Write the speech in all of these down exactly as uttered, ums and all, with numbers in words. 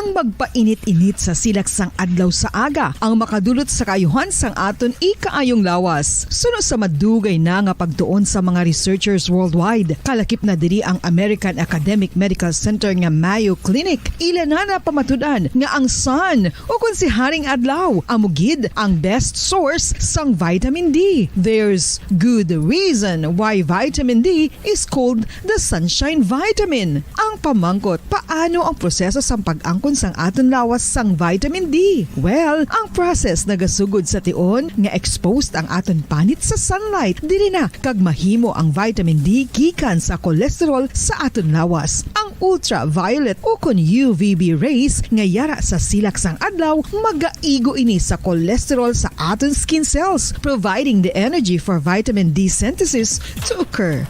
Ang magpainit-init sa silak sang adlaw sa aga ang makadulot sa kaayuhan sang aton ikaayong lawas. Suno sa madugay na nga pagtuon sa mga researchers worldwide, kalakip na diri ang American Academic Medical Center nga Mayo Clinic, ila na napamatud-an nga ang sun, o kon si Haring Adlaw, amo gid ang best source sang vitamin D. There's good reason why vitamin D is called the sunshine vitamin. Ang pamangkot, paano ang proseso sang pag-angkon sang aton lawas sang vitamin D? Well, ang process nagasugod sa tion nga exposed ang aton panit sa sunlight. Diri na kag mahimo ang vitamin D gikan sa cholesterol sa aton lawas. Ang ultraviolet o kon U V B rays nga yara sa silak sang adlaw magaigo ini sa cholesterol sa aton skin cells, providing the energy for vitamin D synthesis to occur.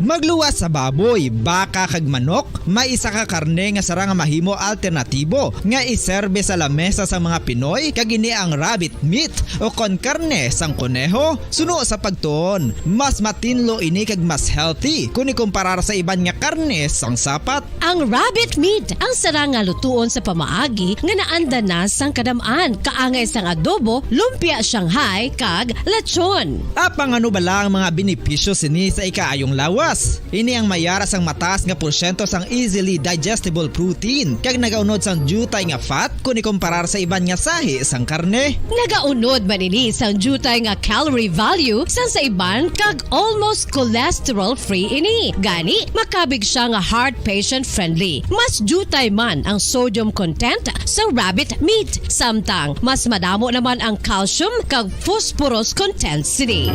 Magluwas sa baboy, baka, kag manok, may isa ka karne nga sarang nga mahimo alternatibo nga iserbe sa lamesa sang mga Pinoy, kag ini ang rabbit meat o kon karne sang koneho. Suno sa pagtuon, mas matinlo ini kag mas healthy kon ikumparar sa iban nga karne sang sapat. Ang rabbit meat ang sarang nga lutuon sa pamaagi nga naanda na sang kadam-an, kaangay sang adobo, lumpia Shanghai, kag lechon. Apang ano bala ang mga benepisyo sini sa ikaayong lawas? Ini ang mayara sang mataas nga porsyento sang easily digestible protein, kag nagaunod sang diutay nga fat kon ikumparar sa iban nga sahi sang karne. Nagaunod man ini sang diutay nga calorie value sang sa iban, kag almost cholesterol-free ini. Gani, makabig sia nga heart patient-friendly. Mas diutay man ang sodium content sa rabbit meat, samtang mas madamo naman ang calcium kag phosphorus content sini.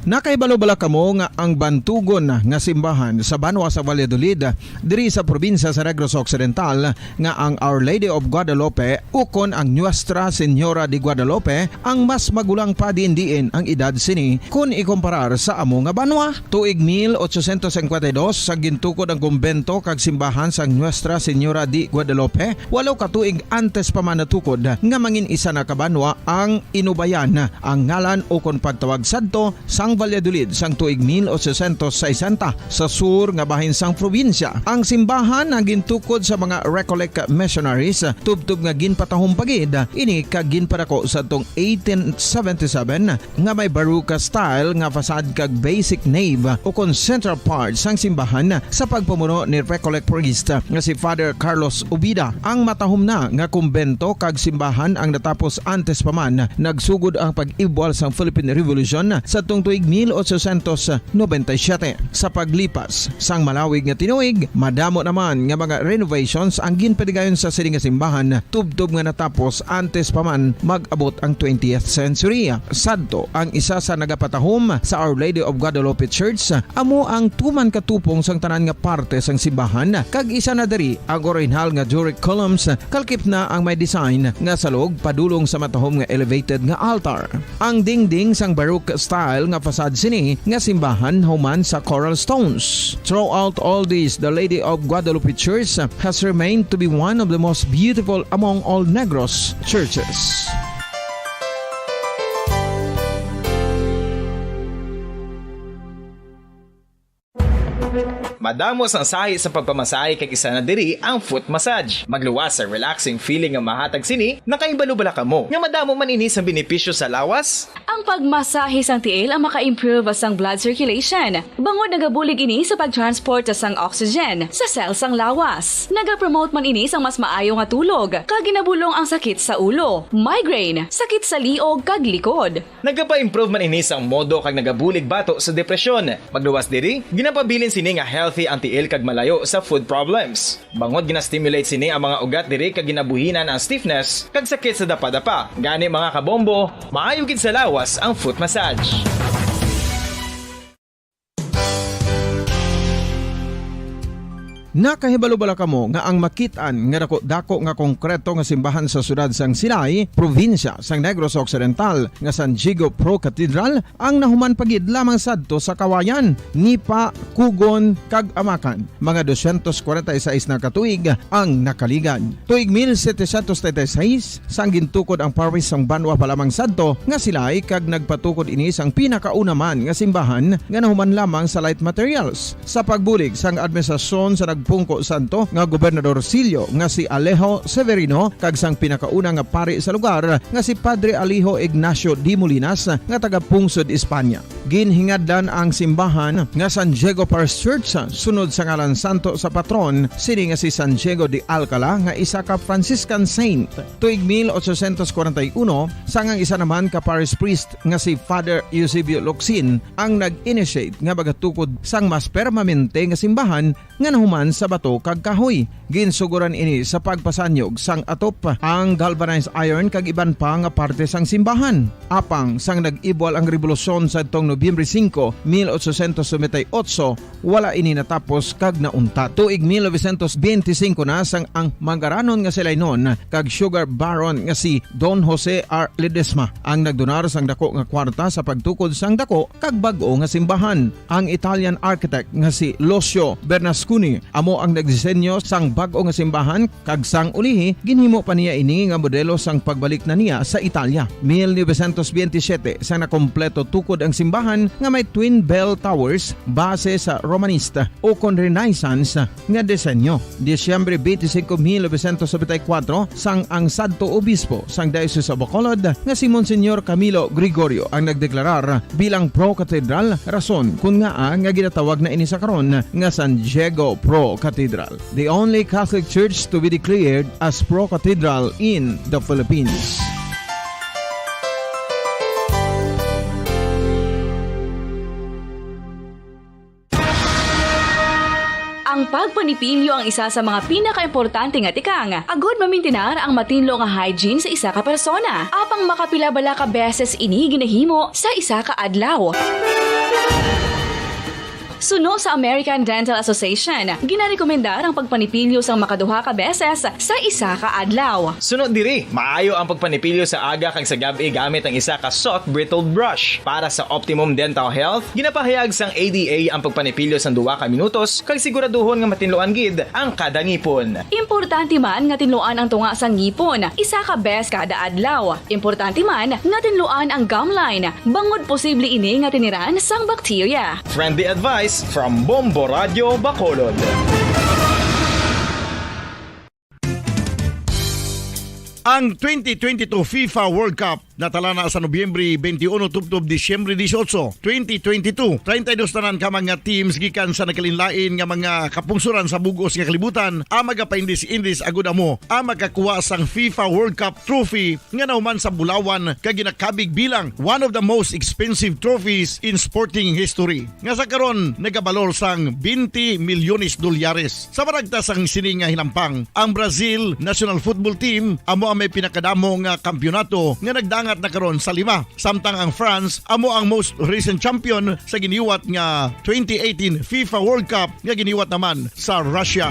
Nakahibalo bala kamo nga ang bantugon nga simbahan sa banwa sa Valladolid, diri sa probinsya sa Negros Occidental, nga ang Our Lady of Guadalupe ukon ang Nuestra Señora de Guadalupe ang mas magulang pa diin-diin ang edad sini kon ikumparar sa amo nga banwa? Tuig mil ochocientos cincuenta y dos, sa gintukod ang kumbento kag simbahan sang Nuestra Señora de Guadalupe, walo ka tuig antes pa man natukod nga mangin isa na ka banwa ang Inubayan, ang ngalan ukon pagtawag sadto sang Valladolid sang tuig mil ochocientos sesenta, sa sur nga bahin sang probinsya. Ang simbahan ang gintukod sa mga Recollect missionaries, tubtob nga ginpatahom pa gid ini kag ginpadako sadtong eighteen seventy-seven, nga may Baroque style nga facade kag basic nave ukon central part sang simbahan sa pagpamuno ni Recollect priest nga si Father Carlos Ubida. Ang matahom na nga kumbento kag simbahan ang natapos antes pa man nagsugod ang pag-ibwal sang Philippine Revolution sadtong tuig mil ochocientos noventa y siete. Sa paglipas sang malawig nga tinuig, madamo naman nga mga renovations ang ginpadigayon sa sini nga simbahan, tubtob nga natapos antes pa man mag-abot ang twentieth century. Sadto, ang isa sa nagapatahom sa Our Lady of Guadalupe Church amo ang tuman katupong sang tanan nga parte sang simbahan, kag isa na diri ang orihinal nga Doric columns, kalkip na ang may design nga salog padulong sa matahom nga elevated nga altar. Ang dingding sang Baroque style nga facade sini nga simbahan human sa coral stones. Throughout all this, the Lady of Guadalupe Church has remained to be one of the most beautiful among all Negros churches. Madamo sang sahi sa pagpamasahe, kag isa na diri ang foot massage. Magluwas sa relaxing feeling nga mahatag sini. Nakahibalo bala kamo nga madamo man ini sang benepisyo sa lawas? Ang pagmasahe sang tiil ang maka-improve sang blood circulation, bangod nagabulig ini sa pag-transport sang oxygen sa cell sang lawas. Nagapromote man ini sang mas maayo nga tulog, kag ginabulong ang sakit sa ulo, migraine, sakit sa liog, kag likod. Nagapa-improve man ini sang modo kag nagabulig bato sa depresyon. Magluwas diri, ginapabilin sini nga healthy ang tiil kag malayo sa foot problems. Bangod gina-stimulate sini ang mga ugat diri kag ginabuhinan ang stiffness kag sakit sa dapadapa. Gani, mga kabombo, maayo gid sa lawas ang foot massage. Nakahibalo bala kamo nga ang makit-an nga dako-dako nga konkreto nga simbahan sa siyudad sang Silay, probinsya sang Negros Occidental, nga San Diego Pro Cathedral, ang nahuman pa gid lamang sadto sa Kawayan, Nipa, Kugon, kag Amakan? Mga dosyentos kwarenta y seis na ka tuig ang nakaligad. Tuig mil setecientos treinta y seis, sang gintukod ang parish sang banwa pa lamang sadto nga Silay, kag nagpatukod ini sang pinakauna man nga simbahan nga nahuman lamang sa light materials. Sa pagbulig sang administrasyon sa nagpungko sadto nga gobernadorcillo nga si Alejo Severino kag sang pinakauna nga pari sa lugar nga si Padre Alejo Ignacio de Molinas nga taga-pungsod España. Ginhingadlan ang simbahan nga San Diego Parish Church sunod sa ngalan santo sa patron sini nga si San Diego de Alcala nga isa ka Franciscan saint. Tuig mil ochocientos kwarenta y uno, sang ang isa naman ka parish priest nga si Father Eusebio Locsin ang nag-initiate nga magatukod sang mas permanente nga simbahan nga nahuman sa bato kag kahoy. Ginsugoran ini sa pagpasanyog sang atop, ang galvanized iron kag iban pa nga parte sang simbahan. Apang sang nag-ibwal ang rebolusyon sadtong Nobyembre singko, mil ochocientos noventa y ocho, wala ini natapos kag nauntat. Tuig mil novecientos benti singko na sang ang mangaranon nga Silaynon kag sugar baron nga si Don Jose R. Ledesma ang nagdonar sang dako nga kwarta sa pagtukod sang dako kag bag-o nga simbahan. Ang Italian architect nga si Lucio Bernasconi amo ang nagdisenyo sang bag-o nga simbahan, kag sang ulihi, ginhimo pa niya ini nga modelo sang pagbalik na niya sa Italia. Mil novecientos benti siyete, sang nakompleto tukod ang simbahan nga may twin bell towers base sa Romanista ukon Renaissance nga disenyo. Disyembre twenty-five, mil novecientos noventa y cuatro, sang ang sadto obispo sang Diocese of Bacolod nga si Monsignor Camilo Gregorio ang nagdeklarar bilang pro-cathedral, rason kon ngaa nga ginatawag na ini sa karon nga San Diego Pro Cathedral, the only Catholic church to be declared as pro-cathedral in the Philippines. Ang pagpanipilyo ang isa sa mga pinakaimportante nga tikang agud mamintinar ang matinlo nga hygiene sa isa ka persona. Apang makapila bala ka beses ini ginahimo sa isa ka adlaw? Suno sa American Dental Association, ginarekomendar ang pagpanipilyo sang makaduha ka beses sa isa ka adlaw. Suno diri, maayo ang pagpanipilyo sa aga kag sa gab-i gamit ang isa ka soft bristle brush. Para sa optimum dental health, ginapahayag sang A D A ang pagpanipilyo sang duha ka minutos kag siguraduhon nga matinluan gid ang kada ngipon. Importante man nga tinluan ang tunga sang ngipon isa ka bes kada adlaw. Importante man nga tinluan ang gum line, bangod posible ini nga tiniran sang bakterya. Friendly advice from Bombo Radio Bacolod. Ang twenty twenty-two FIFA World Cup natala na sa Nobyembre twenty-one tubtob Disyembre dieciocho, twenty twenty-two. Treinta y dos tanan ka mga teams gikan sa nagkalainlain nga mga kapungsoran sa bug-os nga kalibutan ang magapaindis-indis agud amo ang makakuha sang FIFA World Cup trophy nga nahuman sa bulawan kag ginakabig bilang one of the most expensive trophies in sporting history, nga sa karon nagabalor sang twenty milyones dolyares. Sa maragtas sang sini nga hinampang, ang Brazil national football team amo ang may pinakadamo nga kampiyonato nga nagdangat na karon sa lima, samtang ang France amo ang most recent champion sa giniwat nga twenty eighteen FIFA World Cup nga giniwat naman sa Russia.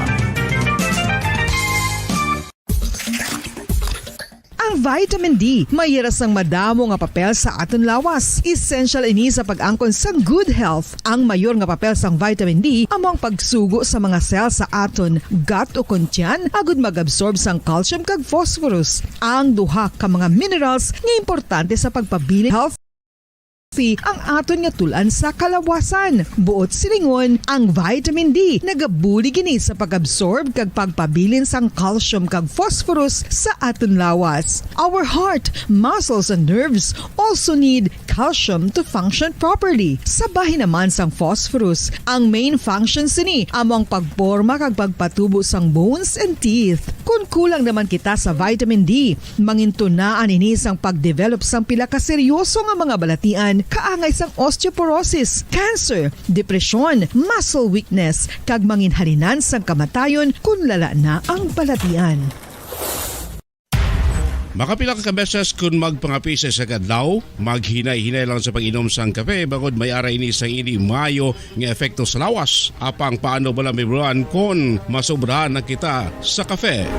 Ang vitamin D may ira sang madamo nga papel sa aton lawas. Essential ini sa pag-angkon sang good health. Ang mayor nga papel sang vitamin D amo ang pagsugo sa mga cell sa aton gut o kon tiyan agud mag-absorb sang calcium kag phosphorus, ang duha ka mga minerals nga importante sa pagpabilin health. Ang aton nga tul-an sa kalawasan. Buot silingon, ang vitamin D nagabulig ini sa pag-absorb kag pagpabilin sang calcium kag phosphorus sa aton lawas. Our heart, muscles, and nerves also need calcium to function properly. Sa bahin naman sang phosphorus, ang main function sini amo ang pagporma kag pagpatubo sang bones and teeth. Kon kulang naman kita sa vitamin D, mangintunaan ini sang pag-develop sang pila ka seryoso nga mga balatian, kaangay sang osteoporosis, cancer, depresyon, muscle weakness, kag manginhalinan sang kamatayon kon lala na ang balatian. Makapila ka beses kun magpangape sa isa ka adlaw, maghinay-hinay lang sa pag-inom sang kape, bangod may ara ini sang ini maayo nga epekto sa lawas. Apang paano bala mahibaluan kon masobrahan na kita sa kape?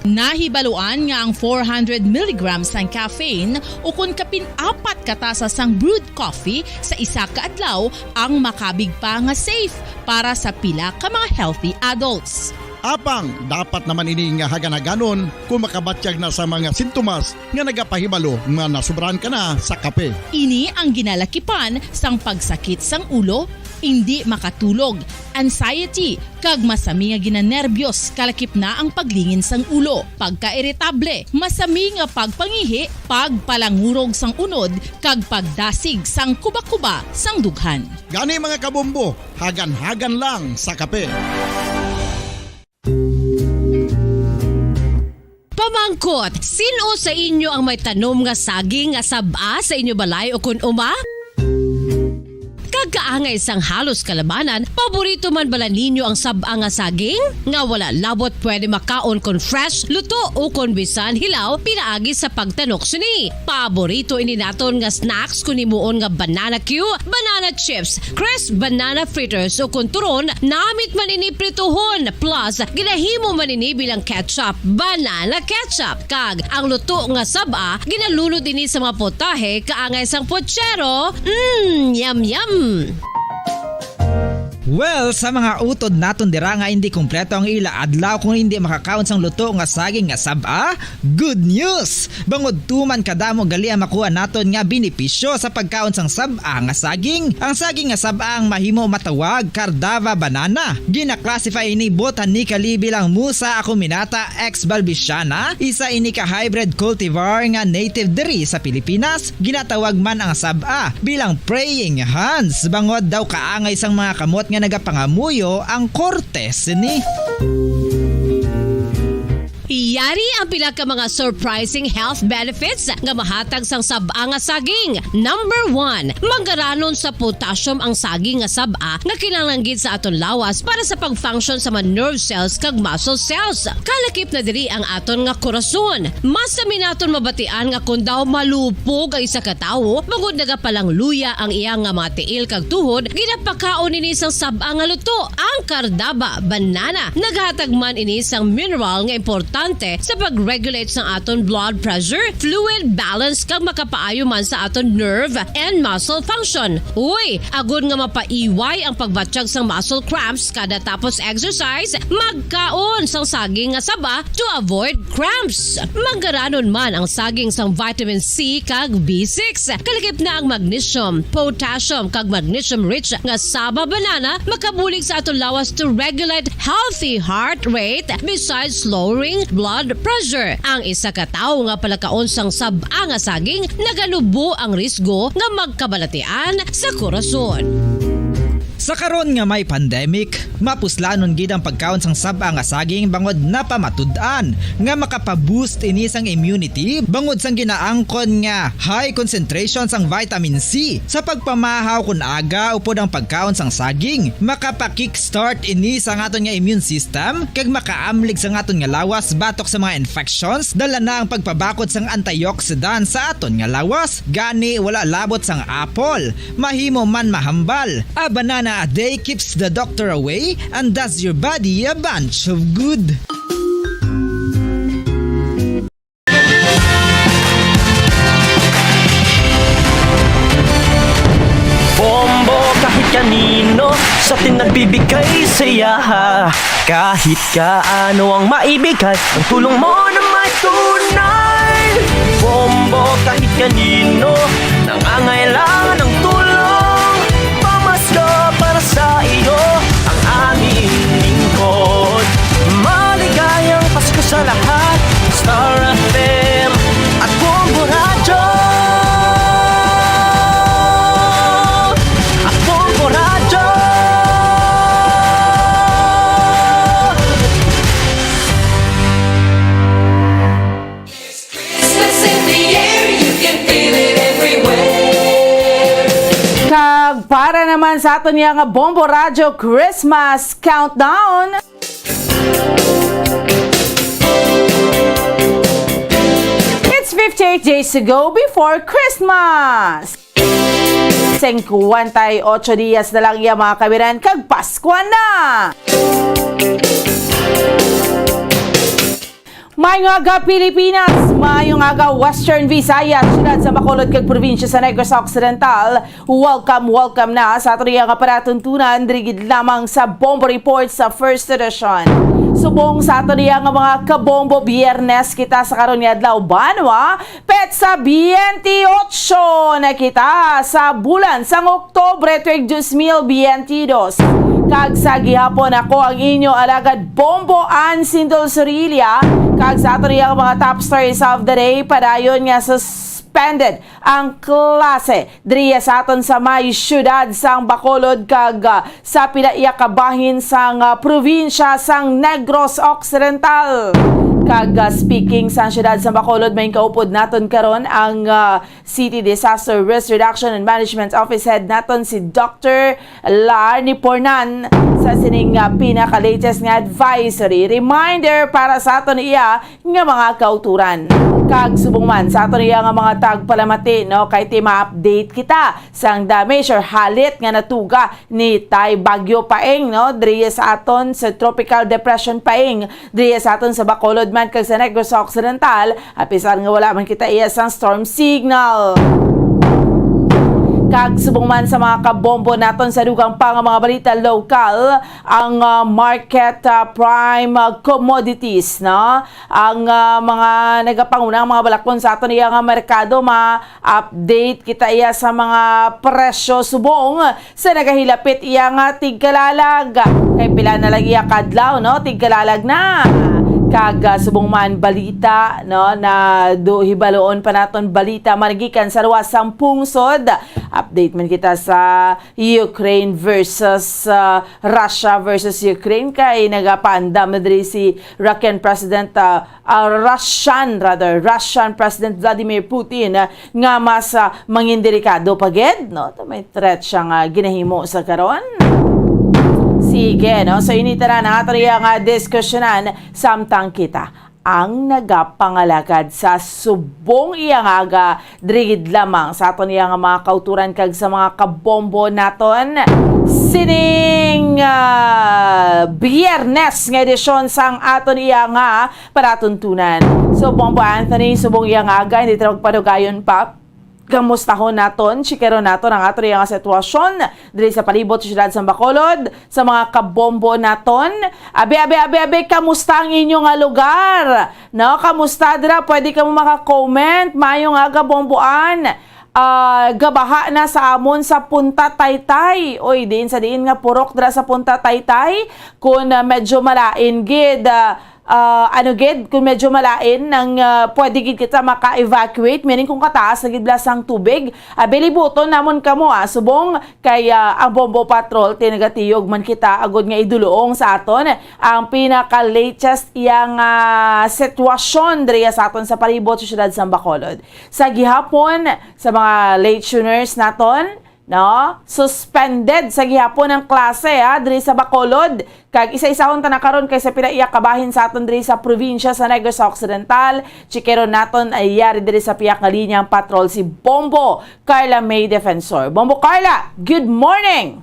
Nahibaluan nga ang four hundred milligrams sang caffeine, ukon kapin apat ka tasa sang brewed coffee sa isa ka adlaw, ang makabig pa nga safe para sa pila ka mga healthy adults. Apang dapat naman ini nga hagan-haganon kung makabatyag na sa mga sintomas nga nagapahibalo nga nasobrahan ka na sa kape. Ini ang ginalakipan sang pagsakit sang ulo, indi makatulog, anxiety, kag masami nga ginanerbyos, kalakip na ang paglingin sang ulo, pagkairitable, masami nga pagpangihi, pagpalangurog sang unod, kag pagdasig sang kuba-kuba sang dughan. Gani, mga kabombo, hagan-hagan lang sa kape. Pamangkot, sin-o sa inyo ang may tanom nga saging nga sab-a sa inyo balay ukon uma? Kag kaangay sang halos kalabanan, paborito man bala ninyo ang sab-a nga saging? Nga wala labot pwede makaon kon fresh, luto, ukon bisan hilaw pinaagi sa pagtanok sini. Paborito ini naton nga snacks kon himuon nga banana cue, banana chips, crisp banana fritters, ukon turon, namit man ini prituhon, plus ginahimo man ini bilang ketchup, banana ketchup. Kag ang luto nga sab-a, ginalunod ini sa mga putahe kaangay sang puchero. Mm, yum, yum. Well, sa mga utod naton dira nga hindi kompleto ang ila adlaw kung hindi makakaon sang luto nga saging nga sab-a, good news! Bangod tuman kadamo gali ang makuha naton nga benepisyo sa pagkaon sang sab-a nga saging. Ang saging nga sab-a ang mahimo matawag Cardava banana. Gina-classify ini botanically bilang Musa acuminata exbalbisiana, isa ini ka hybrid cultivar nga native diri sa Pilipinas. Ginatawag man ang sab-a bilang praying hands, bangod daw kaangay sang mga kamot nga nagapangamuyo ang korte sini. Yari ang pila ka mga surprising health benefits nga mahatag sang sab-a nga saging. Number one, manggaranon sa potassium ang saging nga sab-a nga kinahanglan gid sa aton lawas para sa pag-function sa mga nerve cells kag muscle cells. Kalakip na diri ang aton nga korason. Masami naton mabatian nga kon daw malupog ang isa ka tawo, bangod nagapalangluya ang iya nga mga tiil kag tuhod, ginapakaon ini sang sab-a nga luto. Ang Cardaba banana naghatag man ini sang mineral nga importante sa pag-regulate sang aton blood pressure, fluid balance, kag makapaayo man sa aton nerve and muscle function. Uy, agod nga mapaiway ang pagbatyag sang muscle cramps kada tapos exercise, magkaon sang saging nga saba to avoid cramps. Manggaranon man ang saging sang vitamin C kag B six. Kalakip na ang magnesium, potassium, kag magnesium-rich nga saba banana makabulig sa aton lawas to regulate healthy heart rate besides lowering blood pressure. Ang isa ka tawo nga palakaon sang sab-a nga saging naganubo ang risgo nga magkabalatian sa korason. Sa karon nga may pandemic, mapuslanon gid ang pagkaon sang sab-a nga saging bangod napamatud-an nga makapa-boost ini sang immunity bangod sang ginaangkon nga high concentration sang vitamin C. Sa pagpamahaw kon aga upod ang pagkaon sang saging, makapa-kickstart ini sa aton nga immune system kag makaamlig sa aton nga lawas batok sa mga infections. Dala na ang pagpabakod sang antioxidant sa aton nga lawas. Gani, wala labot sang apple, mahimo man mahambal. A banana a day keeps the doctor away and does your body a bunch of good. Bombo kahit kanino sa atin nagbibigay saya. Kahit kaano ang maibigay, ang tulong mo na may tunay. Bombo kahit kanino nangangailangan ng tulong. Pamasko para sa iyo ang aming lingkod. Maligayang Pasko sa lahat. Star F M at Bombo Radyo. At Bombo Radyo. Christmas in the air, you can feel it everywhere. Kag para naman sa aton nga Bombo Radyo Christmas Countdown. Fifty-eight days to go before Christmas. Singkwenta y ocho dias na lang iya, mga kabiran, kag Paskwa na. Maayong aga, Pilipinas! Maayong aga, Western Visayas, siyudad sa Bacolod kag probinsya sa Negros Occidental. Welcome, welcome na sa aton iya nga palatuntunan, diri gid lamang sa Bombo Report sa First Edition. Subong sa aton iya nga mga kabombo, Biyernes kita sa karon nga adlaw, banwa, petsa biyente otso na kita sa bulan sang Oktubre tuig dos mil biyente dos. Kag sa gihapon, ako ang inyo alagad Bombo Ann Sindol Sorilla, kag sa aton iya nga mga top stories of the day, padayon nga suspended ang klase diri sa aton sa may siyudad sang Bacolod kag, ah, sa pila iya ka bahin sang, ah, probinsya sang Negros Occidental. Kag, ah, speaking sang siyudad sang Bacolod, may kaupod naton karon ang, ah, City Disaster Risk Reduction and Management Office Head naton, si Doctor Larnie Pornan, sa sining, ah, pinaka-latest nga advisory. Reminder para sa aton iya nga mga kauturan. Kag subong man sa aton iya nga mga tagpalamati, no, kay ti ma-update kita sang damage or halit nga natuga ni Tay Bagyo Paeng, no, diri sa aton sa Tropical Depression Paeng, diri sa aton sa Bacolod man kag sa Negros Occidental, apisar nga wala man kita iya sang storm signal. Kag subong man sa mga kabombo naton sa dugang pa nga mga balita lokal, ang, ah, market, ah, prime, ah, commodities, no? Ang, ah, mga nagapangunang mga balakon sa aton iya nga merkado, ma-update kita iya sa mga presyo subong sa nagahilapit iya nga tigkalalag. Kay pila na lang iya kadlaw, no? Tigkalalag na. Kag, ah, subong man balita, no, na do, hibaloon pa naton balita man gikan sa luwas sang pungsod. Update man kita sa Ukraine versus, ah, Russia versus Ukraine, kay nagapaandam na diri si Russian President, ah, ah, Russian, rather, Russian President Vladimir Putin, ah, nga mas, ah, mangin delikado pa gid, no? To may threat siya nga ginahimo sa karon. Sige, no? So, ini tanan ang ato riya nga diskusyonan samtang kita ang nagapangalagad sa subong iya nga aga, diri gid lamang sa aton iya nga mga kauturan kag sa mga kabombo naton sining, ah, Biyernes nga edisyon sang aton iya nga palatuntunan. So, Bombo Anthony, subong iya nga aga, hindi ta magpadugayon pa. Kamustahon naton, chikeron naton ang ato iya nga sitwasyon diri sa palibot sa siyudad sa Bacolod, sa mga kabombo naton. Abi, abi, abi, abi, kamusta ang inyo nga lugar? No, kamusta dira? Pwede kamo maka-comment. Maayong aga, Bombo Ann. Ah, gabaha na sa amon sa Punta Taytay. Oy, diin sa diin nga purok dira sa Punta Taytay. Kung, ah, medyo malain gid, ah, ah, ano gid, kung medyo malain, nang, ah, pwede gid kita maka-evacuate, meaning kung kataas na gid bala sang tubig, ah, bilibuton namon kamo, ah, subong kay, ah, ang Bombo Patrol, ti nagatiyog man kita agud nga idulong sa aton ang pinaka-latest iya nga sitwasyon diri sa aton sa palibot sa siyudad sang Bacolod. Sa gihapon, sa mga late tuners naton, no? Suspended sa gihapon ang klase, ha, diri sa Bacolod. Kag isa-isahon ta na karon kay sa pila iya kabahin sa aton diri sa probinsya sa Negros Occidental. Chikeron naton ay yari diri sa piyak nga linya ang patrol si Bombo Carla May Defensor. Bombo Carla, good morning!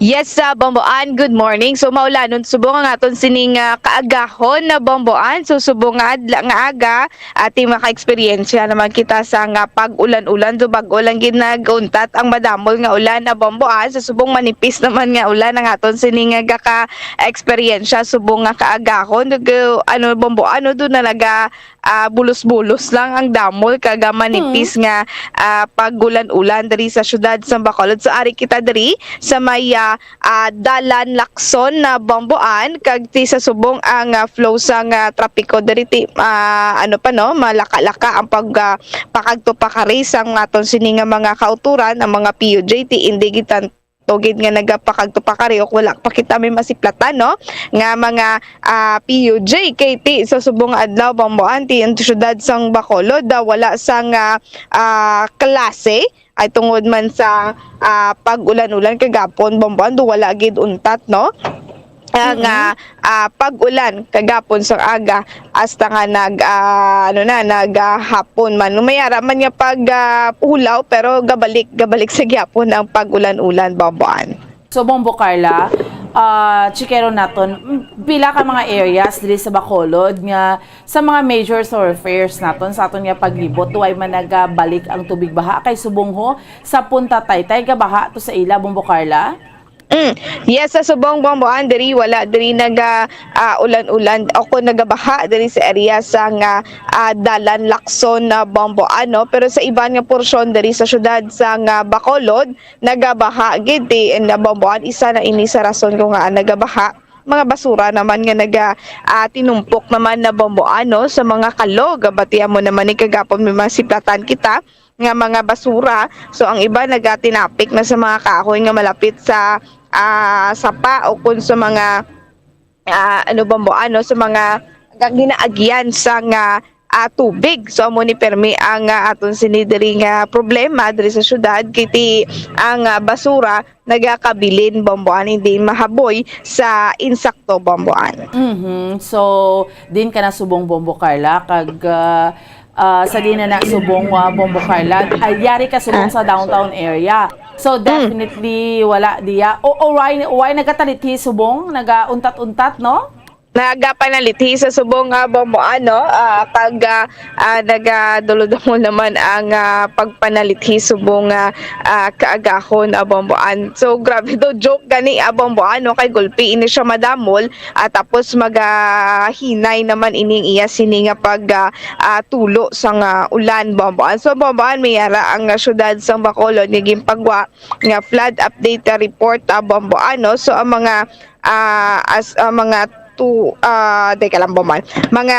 Yes, sa Bombo Ann, good morning. So, maulanon subong ang aton sining, ah, kaagahon na Bombo Ann. So, subong nga adla nga aga, ating maka-eksperyensya naman kita sa nga pag-ulan-ulan. So, bag-o lang gid nag-untat ang madamol nga ulan na Bombo Ann. So, subong manipis naman nga ulan ang aton sining nga gaka-eksperyensya subong nga kaagahon. Nag-, ano, Bombo Ann, no, doon na naga ah, bulos-bulos lang ang damol kag, ah, manipis nga, ah, pag-ulan-ulan diri sa siyudad sa Bacolod. So, ari kita diri sa may, ah, ah, Dalan Lacson na Bombo Ann, kag ti sa subong ang, ah, flow sang, ah, trapiko diri ti, ah, ano pa, no, malaka-laka ang pag, ah, pakagto pakari sang aton sini nga mga kauturan, ang mga P U J ti indi gid tan-, to gid nga nagapakagto pakari, o wala pa kita may masiplatan, no, nga mga, ah, P U J, kay ti sa subong nga adlaw, Bombo Ann, ti ang siyudad sang Bacolod, ah, wala sang, ah, ah, klase ay tungod man sa, ah, pag-ulan-ulan kagapon, Bombo Ann, do wala gid untat, no. ah, nga, ah, pag-ulan kagapon sa aga hasta nga nag, ah, ano na, nag, ah, hapon man. Mayara man nga pag, ah, ulaw, pero gabalik, gabalik sa gyapon ang pag-ulan-ulan, Bombo Ann. So, Bombo Carla, ah, chikero naton, mm, pila ka mga areas diri sa Bacolod nga sa mga major thoroughfares naton sa aton nga paglibot, way man nagabalik ang tubig baha kay subong ho sa Punta Taytay, gabaha to sa ila, Bombo Carla? Mm. Yes, sa subong, Bombo Ann, diri wala diri naga, ah, ulan-ulan o kung nagabaha diri sa area sa nga, ah, Dalan Lacson na, Bombo Ann, no? Pero sa iban nga porsyon diri sa syudad sa nga Bacolod, nagabaha gid, eh, na, Bombo Ann. Isa na ini sa rason kung ngaa nagabaha, mga basura naman nga naga, ah, tinumpok naman na, Bombo Ann, no, sa mga kalog. Batian mo naman ni kagapon may mga siplatan kita nga mga basura. So, ang iba nagatinapik na sa mga kahoy nga malapit sa, ah, sapa o kun sa mga, ah, ano, Bombo Ann, no, sa mga ga-, ginaagyan sa nga, ah, tubig. So, amo ni permi ang, ah, aton sini diri nga problema diri sa syudad, kay ti ang, ah, basura nagakabilin, Bombo Ann, hindi mahaboy sa insakto, Bombo Ann. Mhm. So, din ka na subong, Bombo Carla, kag, ah, ah, sa din na na subong, ah, Bombo Carla, ah, yari ka subong Ah. sa downtown area. So, Mm. definitely, wala diya. O, o why, why nagatalithi subong? Nagauntat-untat, no? Nagapanalithi sa subong nga, Bombo Ann, no? Ah, kag, ah, ah, nagadulodumol naman ang, ah, pagpanalithi subong nga, ah, kaagahon, ah, Bombo Ann. So, grabe daw, joke gani, ah, Bombo Ann, no? Kay gulpi ini siya madamol, ah, tapos magahinay naman ining iya sini nga pag, ah, ah, tulo sa nga ulan, Bombo Ann. So, Bombo Ann, may ara ang, ah, syudad sang Bacolod nga ginpagwa nga flood update, ah, report, ah, Bombo Ann, no? So, ang mga, ah, as, ah, mga two, ah, teka lang, Bombo Ann. Mga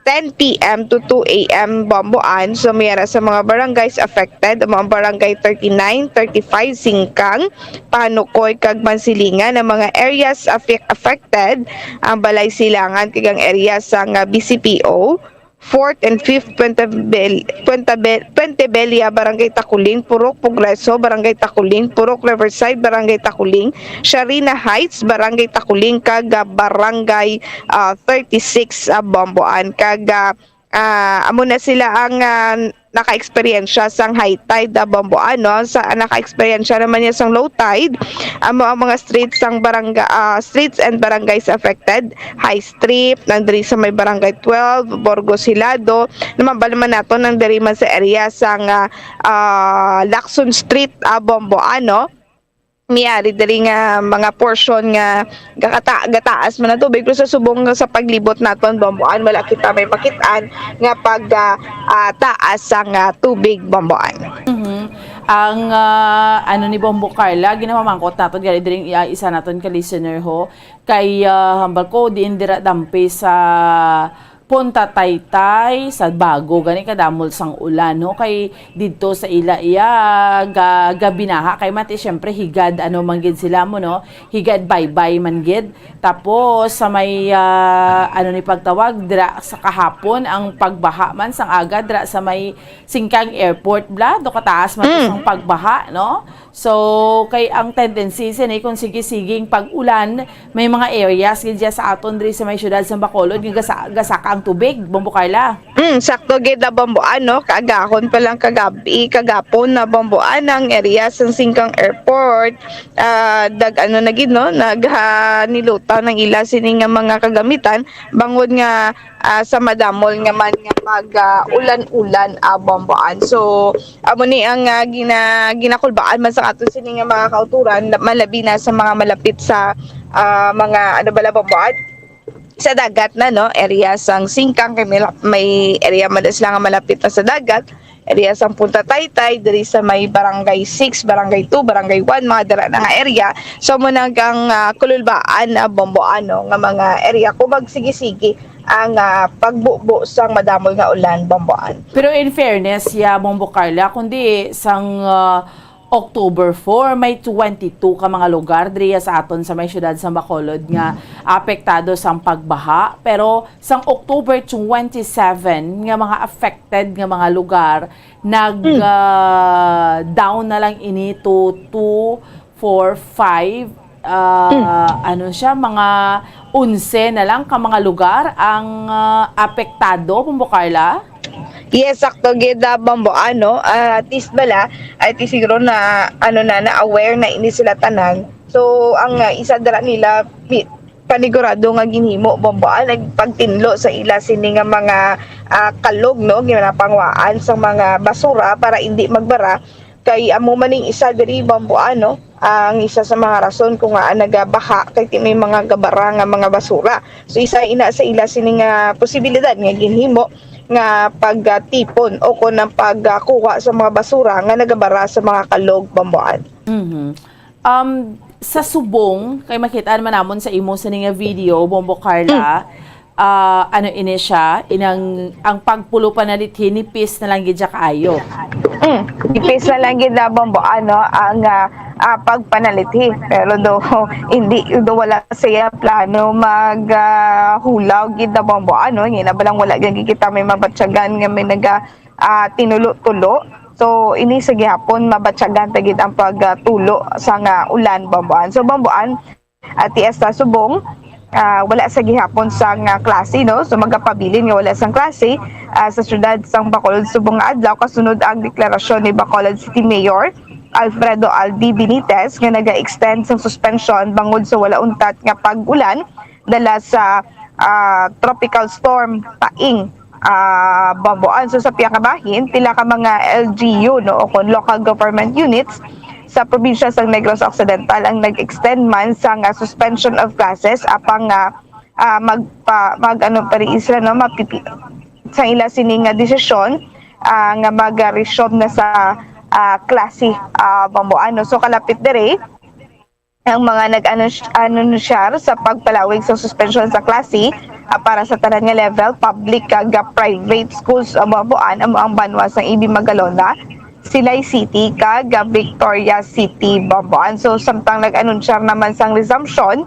ten P M to two A M, Bombo Ann. So, may ara sa mga barangays affected, ang mga barangay thirty-nine, thirty-five, Singkang, Panukoy, kag Mansilingan. Ang mga areas affe-, affected, ang Balay Silangan, kag ang area sa nga B C P O, Fourth and Fifth Puente Bel-, Puente Bel-, Puente Bella, Barangay Taculing, Purok Progreso, Barangay Taculing, Purok Riverside, Barangay Taculing, Sharina Heights, Barangay Taculing, kag, ah, Barangay, ah, thirty-six, ah, Bombo Ann. Kag, ah, ah, amo na sila ang, ah, naka-eksperyensya sang high tide, ah, Bombo Ann, no? Sa, ah, naka-eksperyensya naman niya sang low tide, amo ang mga streets sang barangay, ah, streets and barangays affected. High Street, nandiri sa may Barangay twelve, Burgos Hilado, naman ba naman nato nandiri man sa area sang, ah, ah, Lacson Street, ah, Bombo Ann, no? May ari diri nga mga portion nga gakata-, gataas man ang tubig, pero sa subong nga sa paglibot naton, Bombo Ann, wala kita may makit-an nga pag, ah, ah, taas sang, ah, tubig, Bombo Ann. Mhm. Ang, ah, ano ni Bombo Carla, ginamamangkot naton, gali diri, ah, isa naton ka listener ho, kay, ah, hambal ko, diin dira dampi sa Punta Taytay, sa Bago, gani kadamol sang ulan, no? Kay didto sa ila iya ga-, gabinaha, kay mati, syempre, higad, ano man gid sila mo, no? Higad baybay man gid. Tapos, sa may, ah, ano ni pagtawag, dira sa kahapon, ang pagbaha man sang aga, dira sa may Singkang Airport, bla, do kataas man to Mm. sang pagbaha, no? So, kay ang tendency sini kung sige-siging pag-ulan, may mga areas gid dya sa aton diri sa may siyudad sa Bacolod nga gasa-, gasaka ang tubig, Bombo Carla. Mm, sakto gid na, Bombo Ann, no? Kaagahon pa lang kagabi, kagapon na, Bombo Ann, ang area sa Singkang Airport, ah, dag-, ano na gid, no? Nag, ah, nilutaw ng ila sini nga mga kagamitan, bangod nga, ah, sa madamol nga man nga pag, ah, ulan-ulan, ah, Bombo Ann. So, amo ni ang, ah, gina-, ginakulbaan man sa ato sini nga mga kauturan, la-, malabi na sa mga malapit sa, ah, mga, ano bala, Bombo Ann? Sa dagat na, no? Area sang Singkang, kay may la-, may area man sila nga malapit na sa dagat. Area sang Punta Taytay, diri sa may Barangay six, Barangay two, Barangay one, mga dira na nga area. So, mo nang, ah, kululbaan, ah, Bombo Ann, no, nga mga area kung magsigi-sigi ang, ah, pagbubo sang madamol nga ulan, Bombo Ann. Pero in fairness, ya, Bombo Carla, kundi sang, ah, October four, may twenty-two ka mga lugar diriya sa aton sa may siyudad sa Bacolod nga apektado sang pagbaha. Pero sang October twenty-seven nga mga affected nga mga lugar, nag, Hmm. ah, down na lang ini to two, four, five, ah, ano siya, mga onse na lang ka mga lugar ang, ah, apektado, Bombo Carla? Yes, sakto gid, ah, Bombo, ano, ah, at least bala, I think siguro na, ano na, na-aware na ini sila tanan. So, ang, ah, isa dira nila, pi-, panigurado nga ginhimo, Bombo, ah, nagpagtinlo sa ila sini nga mga, ah, kalog, no, ginapangwaan sa mga basura para hindi magbara. Kay amo man ning isa diri, Bombo, ano, ang isa sa mga rason kung ngaa nagabaha kay ti-, may mga gabara nga mga basura. So, isa ina sa ila sini nga posibilidad nga ginhimo nga pagtipon o kon ang pagkuha sa mga basura nga nagabara sa mga kalog, Bomboan. Mhm. Um, sa subong, kay makita naman namon sa imo sini nga video, Bombo Carla, ah, ano ini siya, inang, ang pagpulo panalithi nipis na lang gid siya kaayo. Mm, nipis na lang gid na, Bombo, ano, ang, ah, ah, pagpanalithi. Pero do, hindi, do wala siya plano mag, ah, hulaw gid na, Bombo, ano, yun na ba lang wala gid kita may mabatyagan nga may naga, ah, tinulo-tulo. So, ini sa gihapon, mabatyagan ta gid ang pagtulo sa nga ulan, Bomboan. So, Bomboan, at ti sa subong, ah, wala sa gihapon sang, ah, klase, no? So, magapabilin nga wala sang klase, ah, sa siyudad sang Bacolod subong nga adlaw, kasunod ang deklarasyon ni Bacolod City Mayor Alfredo Aldi Benitez nga naga-extend sang suspensyon bangod sa wala untat nga pag-ulan dala sa, ah, Tropical Storm Paing, ah, Bamboan. So, sa pihak nga bahin, pila ka mga L G U, no, o kon local government units, sa probinsya sang Negros Occidental ang nag-extend man sang, ah, suspension of classes, apang, ah, ah, magpa-, mag-, ano pa rin sila, no, mapipi-, sa ila sini nga desisyon, ah, nga mag-resume na sa, ah, klase, ah, Bamboan, no. So, kalapit diri, ang mga nag-anons-, anunsiyar sa pagpalawig sa suspension sa klase, ah, para sa tanan nga level, public kag, ah, private schools sa Bamboan, amo ang banwa sang A B Magalona, Silay City, kag, ah, Victoria City, Bamboan. So, samtang nag-anunsyar naman sang resumption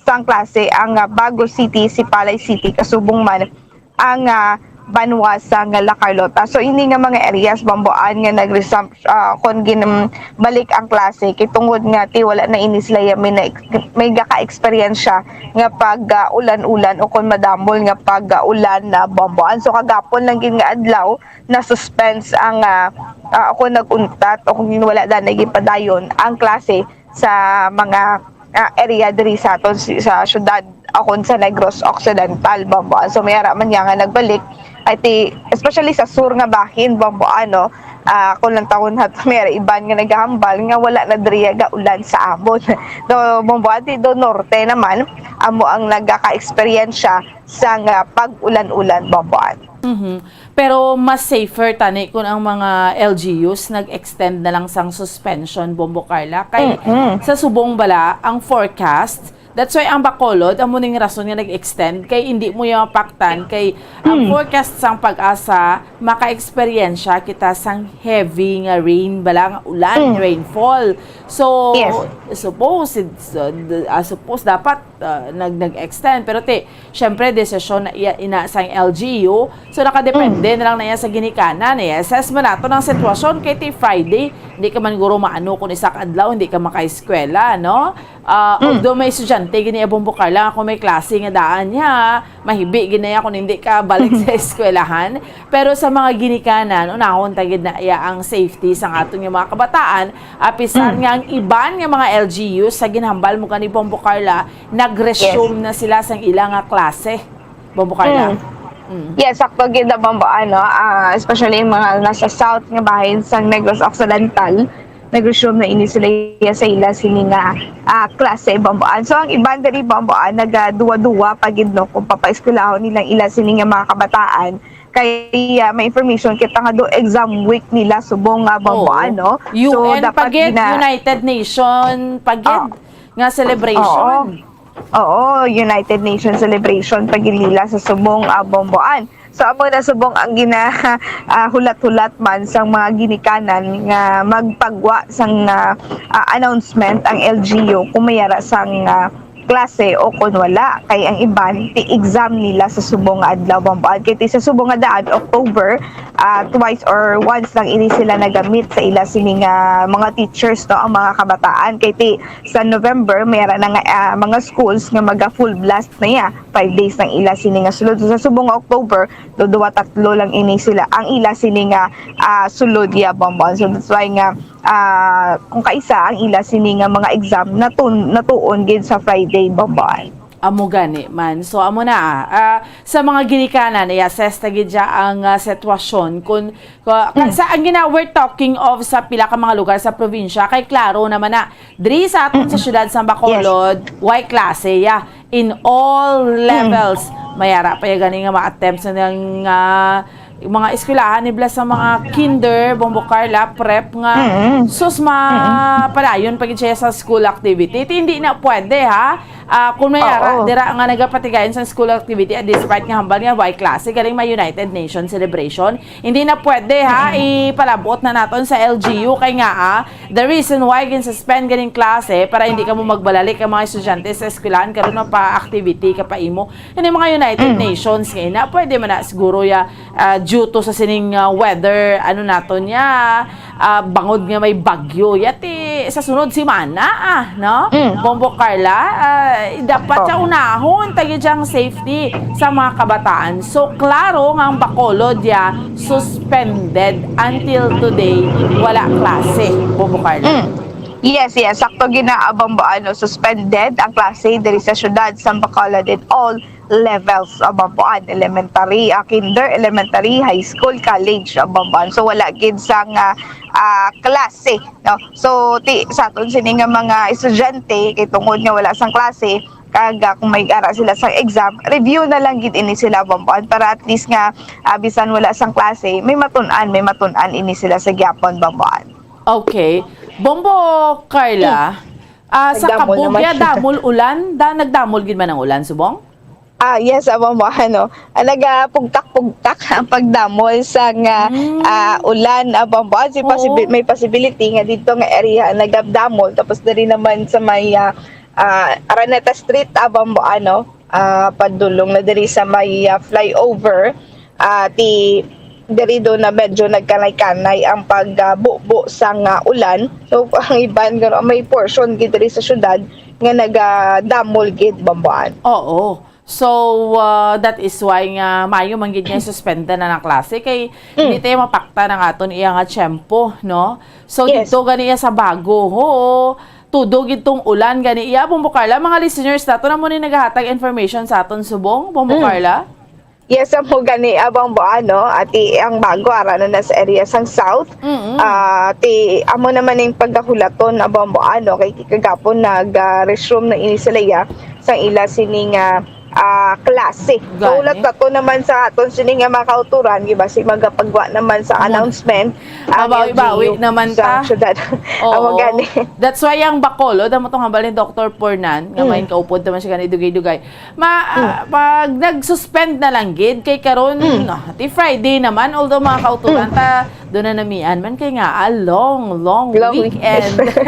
sang klase ang, ah, Bago City, Sipalay City, kasubong man ang, ah, banwa sang La Carlota. So, ini nga mga areas, Bamboan, nga nag-resumption, ah, kon gin-, balik ang klase, kay tungod nga ti wala na ini sila ya may na, may gaka-eksperyensya nga pag, ah, ulan-ulan o kon madamol nga pag, ah, ulan na, Bamboan. So, kagapon lang gid nga adlaw na-suspense ang, ah, ah, o kon nag-untat o kon wala na gipadayon ang klase sa mga, ah, area diri sa aton si-, sa syudad o kon sa Negros Occidental, Bamboan. So, may ara man niya nga nagbalik, I think, especially sa sur nga bahin, Bamboan, no? Ah, kung lang taon na may ara iban nga nagahambal nga wala na diri gaulan sa amon. So, Bamboan, ti do norte naman, amo ang nagaka-eksperyensya sang, ah, pag-ulan-ulan, Bamboan. Mhm. Pero mas safer tani kung ang mga L G Us nag-extend na lang sang suspension, Bombo Carla. Kay Mm-mm. sa subong bala, ang forecast, that's why ang Bacolod, amo ning rason nga nag-extend, kay hindi mo yung mapaktan, kay ang Mm. forecast sang PAGASA, maka-eksperyensya kita sang heavy nga rain bala, nga ulan, Mm. rainfall. So, Yes. suppose, so, d-, ah, suppose dapat, ah, nag-, nag-extend, pero ti, Siyempre, desisyon na iya, ina sang L G U. So, nakadepende Mm. na lang na iya sa ginikanan. I-assess man nato ang sitwasyon kay ti Friday, hindi ka man guro maano kung isa ka adlaw, hindi ka makaeskwela, no? Ah, Mm. although may estudyante, gini, Bombo Carla, kung may klase nga daan niya, mahibi, gini, kung hindi ka balik sa eskwelahan. Pero sa mga ginikanan, unahon ta gid na iya ang safety sa aton nga mga kabataan, apisar Mm. nga ang iban nga mga L G U sa ginhambal mo gani, Bombo Carla, nag-resume Yes. na sila sang ila nga klase, Bombo Carla. Mm. Mm. Yes, sakto gid na, Bombo, ano, ah, especially yung mga nasa south nga bahin sang Negros Occidental, nag-resume na ini sila sa ila sini nga, ah, klase, Bomboan. So, ang iban diri, Bomboan, nagaduwa-duwa pa gid, no, kung papaeskwelahon nilang ila sini nga mga kabataan. Kay, ah, may information kita nga do exam week nila subong nga, Bomboan, Oo. no? So, U N dapat pa gid, gina- United Nation pa gid Ah. nga celebration. Oo. Oo, United Nations celebration pa gid nila sa subong, ah, Bomboan. So, amo na subong ang gina-, ah, hulat-hulat man sang mga ginikanan nga magpagwa sang, ah, ah, announcement ang L G U kung may ara sang, ah, klase o kon wala, kay ang iban ti exam nila sa subong nga adlaw, Bamboan. Kay ti sa subong nga daan, October, ah, twice or once lang ini sila nagamit sa ila sini nga mga teachers, no, ang mga kabataan. Kay ti sa November, may ara na nga, ah, mga schools nga maga full blast na ya. Five days lang ila sini nga sulod. So, sa subong nga October, do duwa tatlo lang ini sila ang ila sini nga, ah, sulod ya, Bamboan. So that's why nga, ah, kung kaisa ang ila sini nga mga exam natun natuon gid sa Friday, Bamboan. Amo gani man. So, amo na, ah. Ah, sa mga ginikanan, i-assess ta gid siya ang, ah, sitwasyon. Kun, ku-, ka-, Mm. sa, ang gina-, we're talking of sa pila ka mga lugar sa probinsya. Kay klaro naman na, diri sa aton sa Mm-mm. siyudad sa Yes. Bacolod, way klase, ya. In all Mm. levels. May ara pa ya gani nga ma-attempt sa nang, ah, mga eskwelahan, nibla sa mga kinder, Bombo Carla, prep nga, Mm-mm. sus, ma-, Mm-mm. padayon pa gid siya sa school activity. Ti hindi na pwede, ha? Ah, kung may ara, Oo. dira nga nagapatigayon sa school activity, ah, despite nga hambal nga way klase, galing may United Nations celebration, hindi na pwede, ha? Mm-mm. Ipalabot na naton sa L G U kay nga, ah, the reason why gin-suspend ganing klase para hindi kamo magbalalik ang mga estudyante sa eskwelahan karon mapa-activity ka pa imo. Kani mga United Mm. Nations nga ina, pwede man na siguro ya, ah, due to sa sining, ah, weather, ano naton ya, ah, bangod nga may bagyo. Yati, sa sunod semana, ah, no? Mm. Bombo Carla, ah, dapat Sakto. sa unahon, tayo diyang safety sa mga kabataan. So, klaro nga ang Bacolod ya suspended until today, wala klase, Bombo Carla. Mm. Yes, yes. Sakto gina, Bombo, ano, suspended ang klase diri sa syudad sa Bacolod in all levels, Bombo, an, elementary, ah, kinder, elementary, high school, college, Bombo, an. So, wala gid sang, ah, ah, klase, no? So, ti, sa aton sini nga mga estudyante, kay tungod nga wala sang klase, kag, ah, kung may ara sila sa exam, review na lang gid ini sila, Bombo, an, para at least nga, ah, bisan wala sang klase, may matun-an, may matun-an ini sila sa gyapon, Bombo, an. Okay. Bombo Carla, Mm. ah, sa Nagdamol kabugya, naman. damol ulan, da-, nagdamol gid man ang ulan, subong? Ah, yes, amo mo, ano, ah, nagapugtak-pugtak ang pagdamol sa nga, Mm. ah, ulan, ah, Bombo. Ah, si Oo. posibi-, may possibility nga dito nga area nagdamol, tapos diri naman sa may, ah, ah, Araneta Street, ah, Bombo, ano, ah, padulong na diri sa may, ah, flyover, ah, ti diri do na medyo nagkanay-kanay ang pagbubo sang, ah, ulan. So, ang iban garo may portion gid diri sa syudad nga nagadamol gid, Bombo, an. Oo. So, ah, that is why nga maayo man gid nga suspenda na ang klase kay Mm. hindi tayo mapakta ng aton iya nga tiyempo, no? So, Yes. dito gani iya sa bago, ho, tudo gid tong ulan gani iya, Bombo Carla, mga listeners nato na mo ni nagahatag information sa aton subong, Bombo Mm. Carla? Yes, amo gani, ah, Bombo, ano, ati ang bago, ara na, na sa area sang South. Mm-mm. Ah, ti, amo naman ning pagkahulaton, ah, Bombo, ano, kay kagapon nag, ah, resume na ini sila, ya, sa ila sining, ah, ah, klase. So, Gani. hulat pa to naman sa aton sini nga mga kauturan, di ba? Si magapagwa naman sa Amo. announcement, ang Mabawi-bawi L G U naman sa ta. syudad. Oo. Amo gani. That's why ang Bacolod, amo tong hambal ni Doktor Pornan, nga Mm. may kaupod naman siya gani dugay-dugay. Ma-, Mm. ah, pag nag-suspend na lang gid, kay karon, Mm. ah, ti Friday naman, although mga kauturan, Mm. ta, doon na namian man, kay nga, a long, long Long weekend. weekend.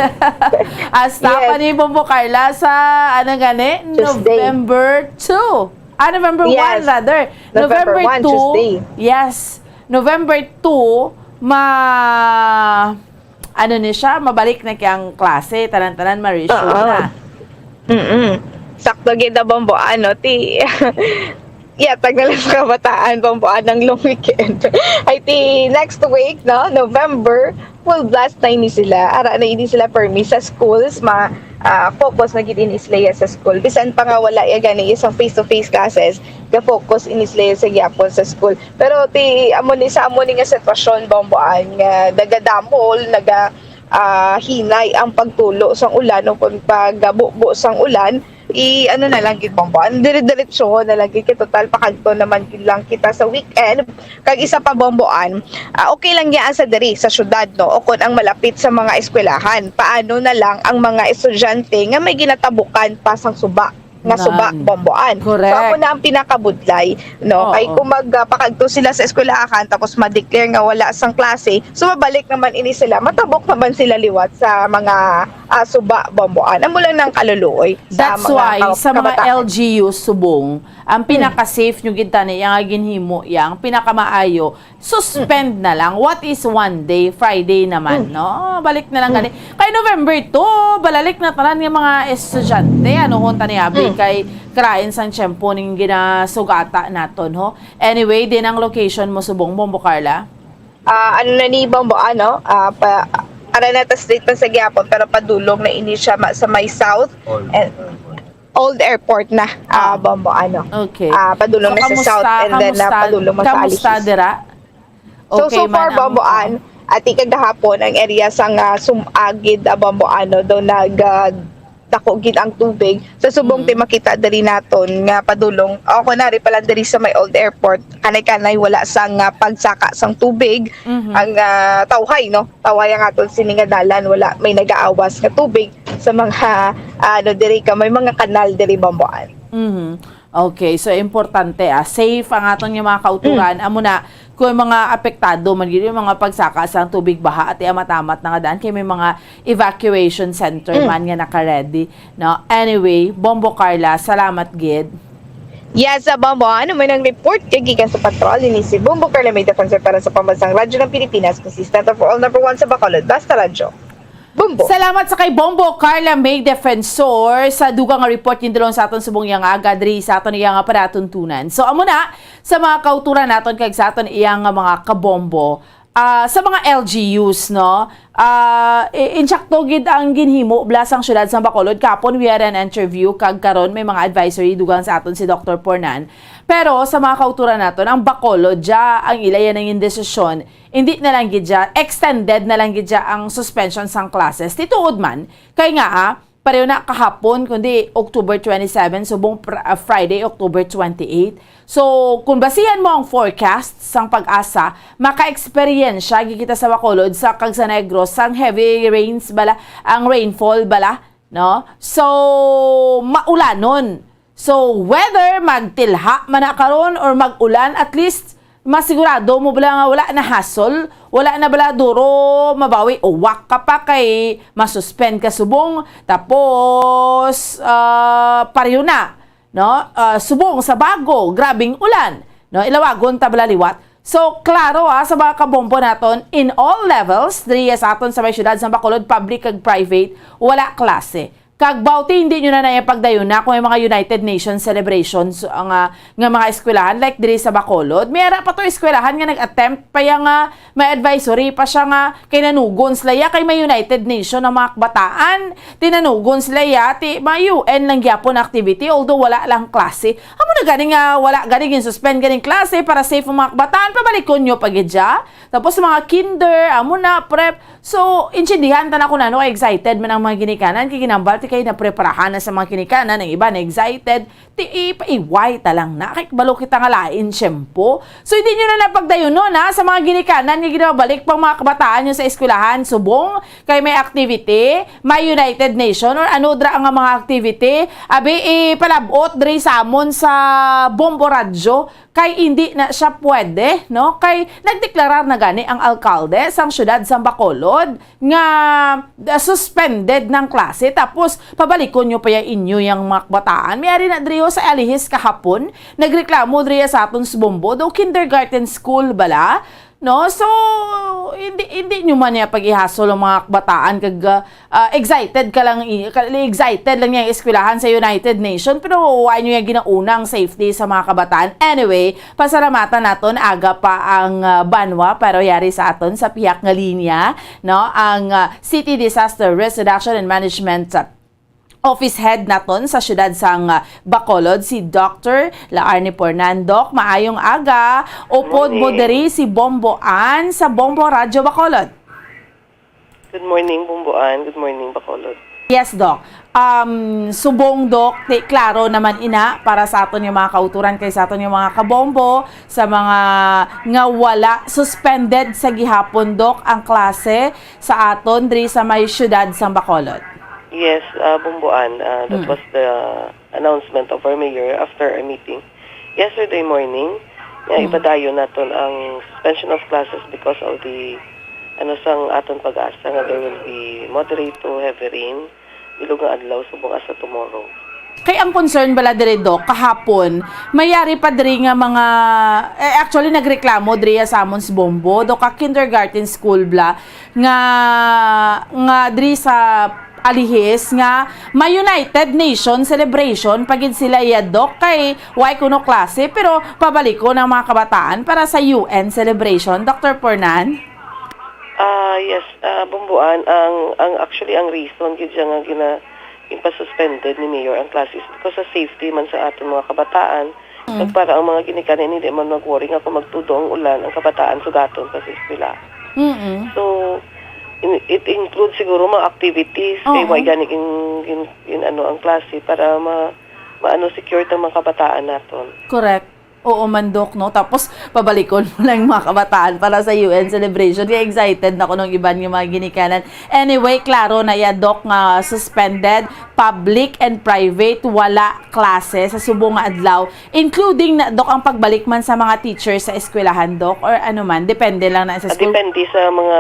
Hasta Yes. pa ni Bombo Carla sa, ano gani, Tuesday. November two. Ah, November Yes. one, rather. November November one, two, Tuesday. yes. November two, ma-, ano ni siya, mabalik na kiyang klase, tanan-tanan ma-resume Oo. na. Mm-mm. Sakto gid na, Bombo, ano, ti, yatag na lang sa kabataan, Bombo, anang long weekend. Ay, ti, next week, no, November, full blast na ini sila. Ara na ini sila permi sa schools, ma, ah, focus na gid ini sila sa school. Bisan pa nga wala ya gani isang face-to-face classes, ga-focus ini sila sa gyapon sa school. Pero ti, amo ni, sa amo ni nga sitwasyon, Bombo, an, nga nagadamol, naga, ah, hinay ang pagtulo sang ulan o kung pagbubo sang ulan, i-, ano na lang gid, Bombo, an, dire-diretso na lang gid, kay total pakadto naman gid lang kita sa weekend. Kag isa pa, Bombo, an, ah, okay lang yan sa diri sa syudad, no, o kung ang malapit sa mga eskwelahan. Paano na lang ang mga estudyante nga may ginatabukan pa sang suba? nga suba, Nan. Bombo, an. Correct. So, amo na ang pinakabudlay, no? Oo. Kay kung mag, ah, pakadto sila sa eskwelahan, tapos ma-declare nga wala sang klase, so mabalik naman ini sila, matabok naman sila liwat sa mga, ah, suba, Bombo Ann. Amo lang nang kaluluoy sa That's mga why, ka-, sa mga kabataan. L G U subong, ang Hmm. pinaka-safe nyo gid tani, yang ginhimo, yang pinakamaayo, suspend Hmm. na lang. What is one day? Friday naman, Hmm. no? Balik na lang Hmm. gani. Kay November two, balalik na tanan nga mga estudyante. Ano hon tani, abi, Hmm. kay karain sang tiyempo ning ginasugata naton, ho? Anyway, din ang location mo subong, Bombo Carla? Ah, ano na ni Bombo, ano? Ah, pa, Araneta Street na sa gihapon, pero padulong na ini siya ma-, sa may south. Old. And, Old Airport na, ah, Ah. Bombo, ano? Okay. Ah, padulong So, na sa kamusta, south, and then, ah, kamusta, padulong na sa kamusta Alihis. dira? So, Okay so far, man ang, Bombo, oo. Ann, ati kagahapon, ang area sang, ah, Sumagid, ah, Bombo, ano, daw nag, ah, dako gid ang tubig. Sa subong Mm. ti makita diri naton nga padulong, o kunwari pa lang diri sa may Old Airport, kanay-kanay wala sang, ah, pagsaka sang tubig, Mhm. ang, ah, tawhay, no? Tawhay ang aton sini nga dalan, wala may nagaawas nga tubig sa mga, ah, ano, diri ka, may mga kanal diri, Bombo, Ann. Mhm. Okay, so importante, ah, safe ang aton nga mga kauturan. Mm. Amo na, kung mga apektado man gid yung mga pagsaka sa tubig baha at amat-amat na nga daan, kay may mga evacuation center Mm. man nga naka-ready, no? Anyway, Bombo Carla, salamat gid. Yes, sa Bombo, ano man ang report kay gikan sa patrol, ini si Bombo Carla, may defensor para sa Pambansang Radyo ng Pilipinas, consistent for all, number one sa Bacolod, Basta Radyo. Bombo. Salamat sa kay Bombo Carla May Defensor sa dugang nga report gindulong sa aton subong iyang aga diri sa aton iyang panatuntunan. So, amo na, sa mga kauturan naton kag sa aton iyang mga kabombo, ah, sa mga L G Us, no? Ah, i-, insakto gid ang ginhimo bala sang siyudad sang Bacolod. Kapon, we had an interview, kag karon may mga advisory dugang sa aton si Doktor Pornan. Pero sa mga kauturan naton, ang Bacolod, dya ang ila yan ang desisyon. Hindi na lang gid siya, extended na lang gid siya ang suspension sang classes. Ti tuod man, kay nga, ah, pareho na kahapon, kundi October twenty-seven, subong pr-, ah, Friday, October twenty-eight. So, kung basihan mo ang forecast sang PAGASA, maka-eksperyensya gid kita sa Bacolod, sa, kag sa Negros, sang heavy rains bala, ang rainfall bala, no? So, maulanon. So, whether magtilha man na karon or mag-ulan, at least masigurado mo bala nga wala na hassle, wala na bala duro mabawi, uwak ka pa kay masuspend ka subong, tapos, ah, pareho na, no? Ah, subong sa bago, grabing ulan, no? Ilawagon ta bala liwat. So, klaro, ah, sa mga kabombo naton, in all levels, diri sa aton sa may siyudad sa Bacolod, public kag private, wala klase. Kag bawti, hindi nyo na na ipagdayuna kung may mga United Nations celebrations, ah, nga, nga mga eskwelahan, like diri sa Bacolod. May ara pa to eskwelahan nga nag-attempt pa yang, ah, may advisory pa siya nga kay nanugon sila ya, kay may United Nation ang mga kabataan. Ti nanugon sila ya, ti may U N lang gyapon activity, although wala lang klase. Amo na gani nga wala gani gin-suspend ganing klase para safe ang mga kabataan, pabalikon nyo pa gid siya. Tapos mga kinder, amo na, prep. So, intindihan ta na kung ano, excited man ang mga ginikanan, kay ginambal ti kay napreparahan na sa mga ginikanan, ang iba na excited, ti ipaiway ta lang na, kay balo kita nga lain tiyempo. So, hindi nyo na napagdayunon, ha, sa mga ginikanan nga ginabalik pang mga kabataan nyo sa eskwelahan, subong kay may activity, may United Nation, or ano dra nga mga activity, abi, ipalabot diri sa amon sa Bombo Radyo, kay hindi na siya pwede, no? Kay nagdeklarar na gani ang alkalde sang siyudad sang Bacolod nga, ah, suspended ng klase, tapos pabalikon nyo pa ya inyo yang mga kabataan. May ari na diri ho sa Alihis kahapon, nagreklamo diri sa aton sa Bombo, daw kindergarten school bala, no? So, hindi, hindi nyo man niya pag-ihasol ang mga kabataan kag, ah, ah, excited ka lang, i-, ka-, excited lang niya ang eskwelahan sa United Nation, pero wa nyo yung ginaunang safety sa mga kabataan. Anyway, pasalamatan naton, aga pa ang, ah, banwa, pero yari sa aton sa pihak nga linya, no? Ang, ah, City Disaster Risk Reduction and Management, ah, Office Head naton sa siyudad sang, ah, Bacolod, si Doktor Laarne Pornan. Doc, maayong aga. Upod mo Morning. Diri si Bombo Ann sa Bombo Radyo Bacolod. Good morning, Bombo Ann. Good morning, Bacolod. Yes, Doc. Um, subong, Doc, ti, klaro naman ina para sa aton nga mga kauturan kay sa aton nga mga kabombo, sa mga nga wala suspended sa gihapon, Doc, ang klase sa aton diri sa may siyudad sang Bacolod. Yes, uh, Bombo Ann, uh, that Mm. was the announcement of our mayor after our meeting yesterday morning. Nga Mm. ipadayon naton ang suspension of classes because of the ano, sang aton pag-asa nga there will be moderate to heavy rain, bilog nga adlaw subong hasta tomorrow. Kay ang concern bala diri, Doc, kahapon, may yari pa diri nga mga, eh, actually, nagreklamo diri sa amon sa Bombo, Doc, ka kindergarten school bala, nga, nga diri sa Alihis, nga may United Nation celebration pa gid sila iya, Doc, kay way kuno klase, pero pabalikon ang mga kabataan para sa U N celebration, Doctor Pornan? Ah, yes, ah, Bumbuan, ang, ang actually ang reason gid siya nga gina ginpasuspended ni Mayor ang classes because sa safety man sa aton mga kabataan. Mm. Kag para ang mga ginikanan hindi man mag-worry nga kung magtudo ang ulan, ang kabataan sugaton pa sa eskwela. Mm-mm. So, in, it includes siguro mga activities, kay Oo. Why gani in, in, in ano ang klase para ma, maano secure ang mga kabataan naton. Correct. Oo man, Doc, no? Tapos, pabalikon mo lang yung mga kabataan para sa U N celebration. Kaya excited na ko nung iban yung mga ginikanan. Anyway, klaro na ya, Doc, nga suspended, public and private, wala klase sa subong nga adlaw. Including na, Doc, ang pagbalik man sa mga teachers sa eskwelahan, Doc, or ano man, depende lang na sa school? Depende sa mga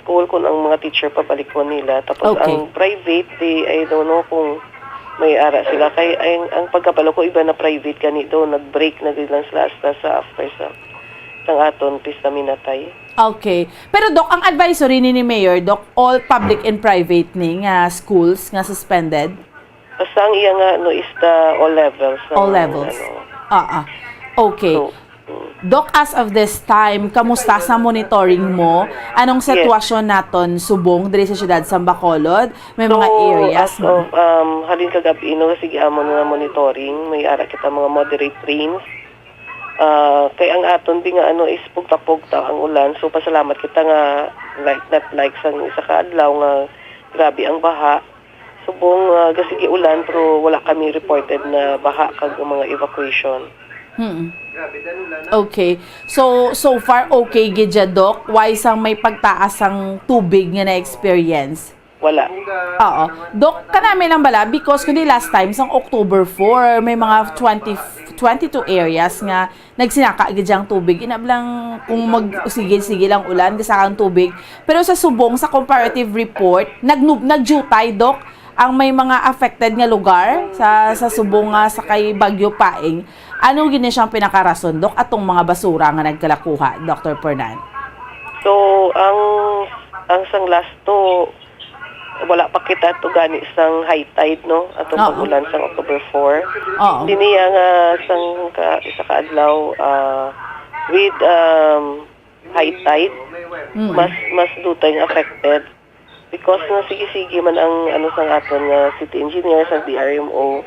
school kung ang mga teacher pabalikon nila. Tapos okay. Ang private, di, I don't know kung may ara sila kay ang, ang pagkabalo ko iba na private gani do nag-break na gid lang sila hasta sa after sa sang aton pista minatay. Okay. Pero Doc, ang advisory ni, ni Mayor, Doc, all public and private ni nga schools nga suspended? Basta ang iya nga no is the all levels. All levels. Ano. Ah, ah. Okay. So, Doc, as of this time, kamusta sa monitoring mo? Anong sitwasyon naton subong diri sa siyudad sa Bacolod? May mga areas mo? So, as of, um, halin kagabi, no, sige amon nga monitoring, may ara kita mga moderate rains. Ah, kay ang aton di nga ano is pugta-pugta ang ulan. So, pasalamat kita nga like not like sang isa ka adlaw nga grabe ang baha. Subong, ah, gasigi ulan, pero wala kami reported na baha kag mga evacuation. Hmm. Okay. So, so far okay gid siya, Doc? Way sang may pagtaas ang tubig nga na-experience? Wala. Oo. Doc, kanami lang bala, because kundi last time, sang October four, may mga twenty, twenty-two areas nga nagsinaka gid ang tubig. Inablang kung mag, sige, sige lang ulan, gasaka ang tubig. Pero sa subong, sa comparative report, nag, nagjutay, Doc, ang may mga affected nga lugar sa, sa subong nga sa kay Bagyo Paeng. Ano gini siyang pinakarason, Doc, atong mga basura nga nagkalakuha, Doctor Pornan? So, ang, ang sang last to, wala pa kita to gani sang high tide, no? Atong Oo. Pag-ulan sang October four. Oo. Diniya nga sang ka, isa ka adlaw, ah, with, um, high tide, Mm. mas, mas dutay nga affected. Because nga sige-sige man ang, ano, sang aton nga city engineer, sang D R M O,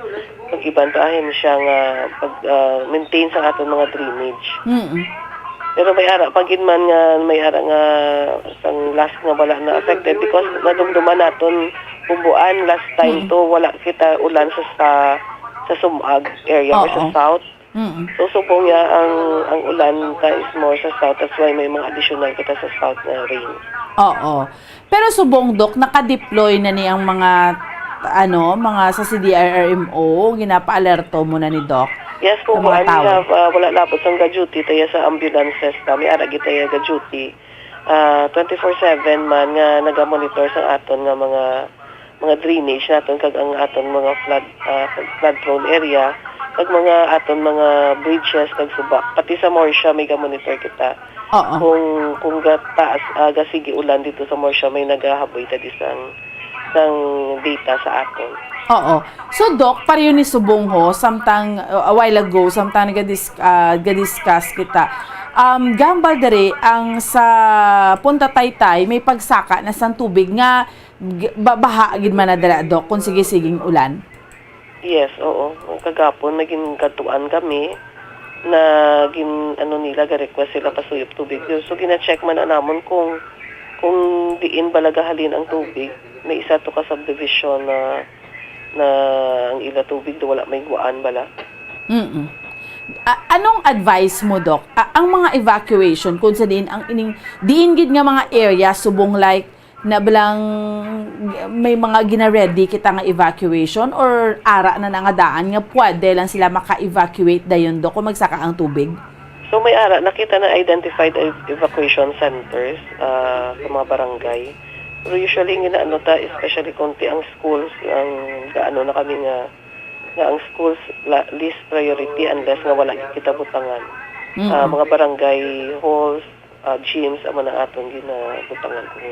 kag iban pa ahensya nga pag, ah, maintain sang aton mga drainage. Mm. Pero may ara pa gid man nga, may ara nga sang last nga wala na affected because nadumduman naton Bumbuan last time Mm. to wala kita ulan sa sa, sa Sumag area or sa Oo. South. Mm. So subong niya ang ang ulan ta is more sa south, that's why may mga additional kita sa south nga rain. Oo. Pero subong, Doc, naka-deploy na ni ang mga, ano, mga sa C D R R M O, ginapaalerto mo na ni Doc? Yes po, Sa mga ma'am, we tao. have, ah, wala labot sang ga-duty tayo sa ambulances ta. May ara gid tayo ga-duty. Ah, twenty-four seven man nga naga-monitor sa aton nga mga mga drainage naton kag ang aton mga flood, ah, flood prone area kag mga aton mga bridges kag suba. Pati sa Morsia may ga-monitor kita. Oo. Kung kung gataas, ah, gasigi ulan dito sa Morsia, may nagahaboy ta di sang, sang data sa aton. Oo. So, Doc, pareho ni subong ho, samtang, uh, a while ago, samtang nagadis-, ah, gadiscuss kita, um, gambal diri ang sa Punta Taytay, may pagsaka na sang tubig nga g-, ba-, baha gid man na dira, Doc, kung sige-siging ulan? Yes, oo. Ang kagapon, naging kadtuan kami na gin, ano nila, ga-request sila pasuyop tubig. So, gina-check man na namon kung, kung diin bala gahalin ang tubig. May isa to ka subdivision na, na ang ila tubig do wala may guwaan bala. Mm. A-, anong advice mo, Doc? A-, ang mga evacuation, kung sa diin ang ining, diin gid nga mga area, subong like, na balang may mga gina-ready kita nga evacuation or ara na na nga daan nga pwede lang sila maka-evacuate dayon, Doc, kung magsaka ang tubig? So, may ara, nakita na identified ev-, evacuation centers, ah, sa mga barangay. Pero usually, ang ginaano ta, especially kung ti ang schools, ang gaano na kami nga, nga ang schools la-, least priority unless nga wala kita butangan. Mm-mm. Ah, mga barangay halls, ah, gyms, amo na aton ginabutangan kung,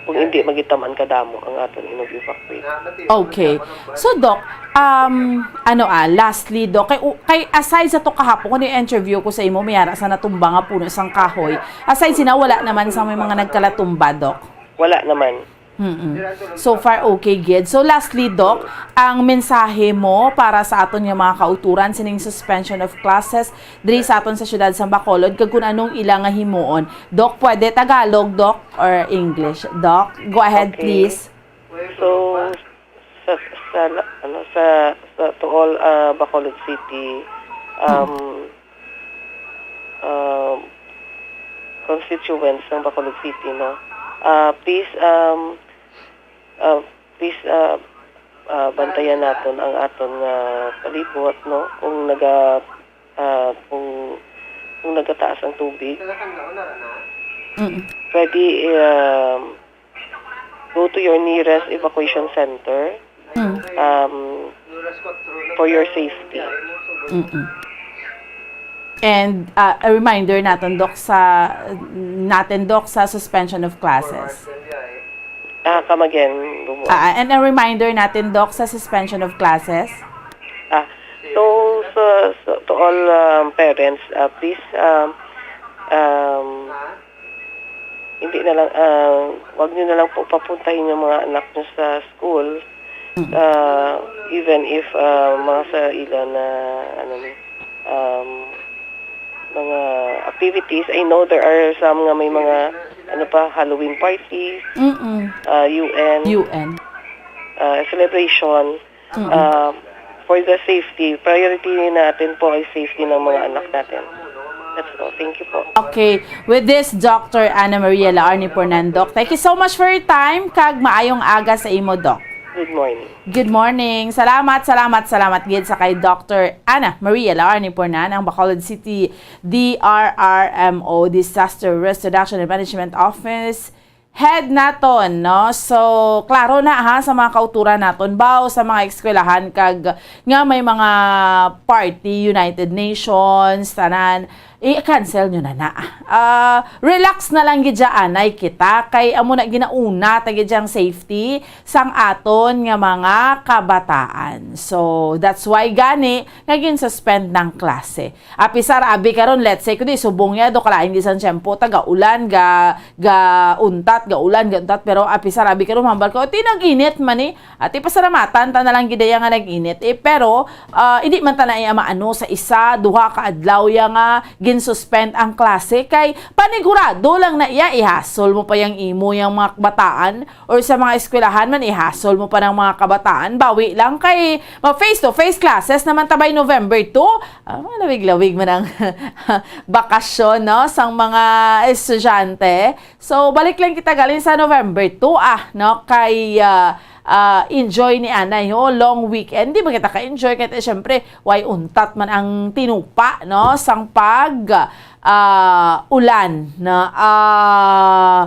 kung hindi magitam-an kadamo ang aton inog-evacuate. Okay. So, Doc, um, ano, ah, lastly, Doc, kay, u-, kay aside sa to kahapon, kung interview ko sa imo, may ara sa natumba nga puno sang kahoy. Aside sina, wala naman sa may mga nagkalatumba, Doc? Wala naman. Mm-mm. So far, okay, gid. So, lastly, Doc, ang mensahe mo para sa aton nga mga kauturan sining suspension of classes diri sa aton sa siyudad sa Bacolod, kag kung anong ila nga himuon. Doc, pwede Tagalog, Doc, or English? Doc, go ahead, Okay. please. So, sa, sa, ano, sa, sa to all, ah, Bacolod City, um, um, constituents ng Bacolod City, no? Ah, please, um, ah, please, ah, ah, bantayan naton ang aton nga palibot, no? Kung naga-, ah, kung, kung nagataas ang tubig, Mm. pwede, um, go to your nearest evacuation center, Mm. um, for your safety. Mm-mm. And, ah, a reminder naton, Doc, sa, natin, Doc, sa suspension of classes. Ah, come again, Bubuan. Ah, and a reminder natin, Doc, sa suspension of classes. Ah, so, sa, sa, to all, um, parents, ah, please, um, um, hindi na lang, ah, wag niyo na lang po papuntahin yung mga anak niyo sa school. Mm. Ah, even if, ah, mga sa ila na, ano, um, mga activities. I know there are some nga may mga, ano pa, Halloween parties, Mm-mm. ah, U N, U N. ah, celebration. Mm-mm. Ah, for the safety, priority natin po ay safety ng mga anak natin. That's all. Thank you po. Okay. With this, Doctor Ana Maria Laarni Pornan, Doc, thank you so much for your time, kag maayong aga sa imo, Doc. Good morning. Good morning. Salamat, salamat, salamat gid sa kay Doctor Ana Maria Laarni Pornan, ang Bacolod City D R R M O, Disaster Risk Reduction and Management Office head naton, no? So, klaro na, ha, sa mga kauturan naton, baw sa mga eskwelahan kag nga may mga party, United Nations, tanan, i-cancel nyo na na. Ah, relax na lang gid dya, anay kita, kay amo na ginauna ta gid ang safety sang aton nga mga kabataan. So, that's why gani nga gin-suspend ng klase. Apisar abi karon, let's say, kundi subong niya, do kalain di sang tiyempo, taga ulan, ga, ga untat, ga ulan, ga untat, pero apisar abi karon, hambal ko, ti nag-init man ni, ati pasalamatan ta na lang gidaya nga nag-init. Eh, pero, ah, hindi man ta na iya maano sa isa, duha ka adlaw ya nga gin-suspend ang klase, kay panigurado lang na iya, ihasol mo pa yang imo yang mga kabataan, or sa mga eskwelahan man, ihasol mo pa ng mga kabataan, bawi lang kay ma-face-to-face classes naman ta by November two. Ah, malawig-lawig man ang bakasyon, no, sang mga estudyante. So, balik lang kita galing sa November two, ah, no, kay, ah, ah, enjoy ni anay, ho, long weekend. Di ba kita ka-enjoy? Kaya, syempre, way untat man ang tinupa, no, sang pag, ah, ulan, no? Ah,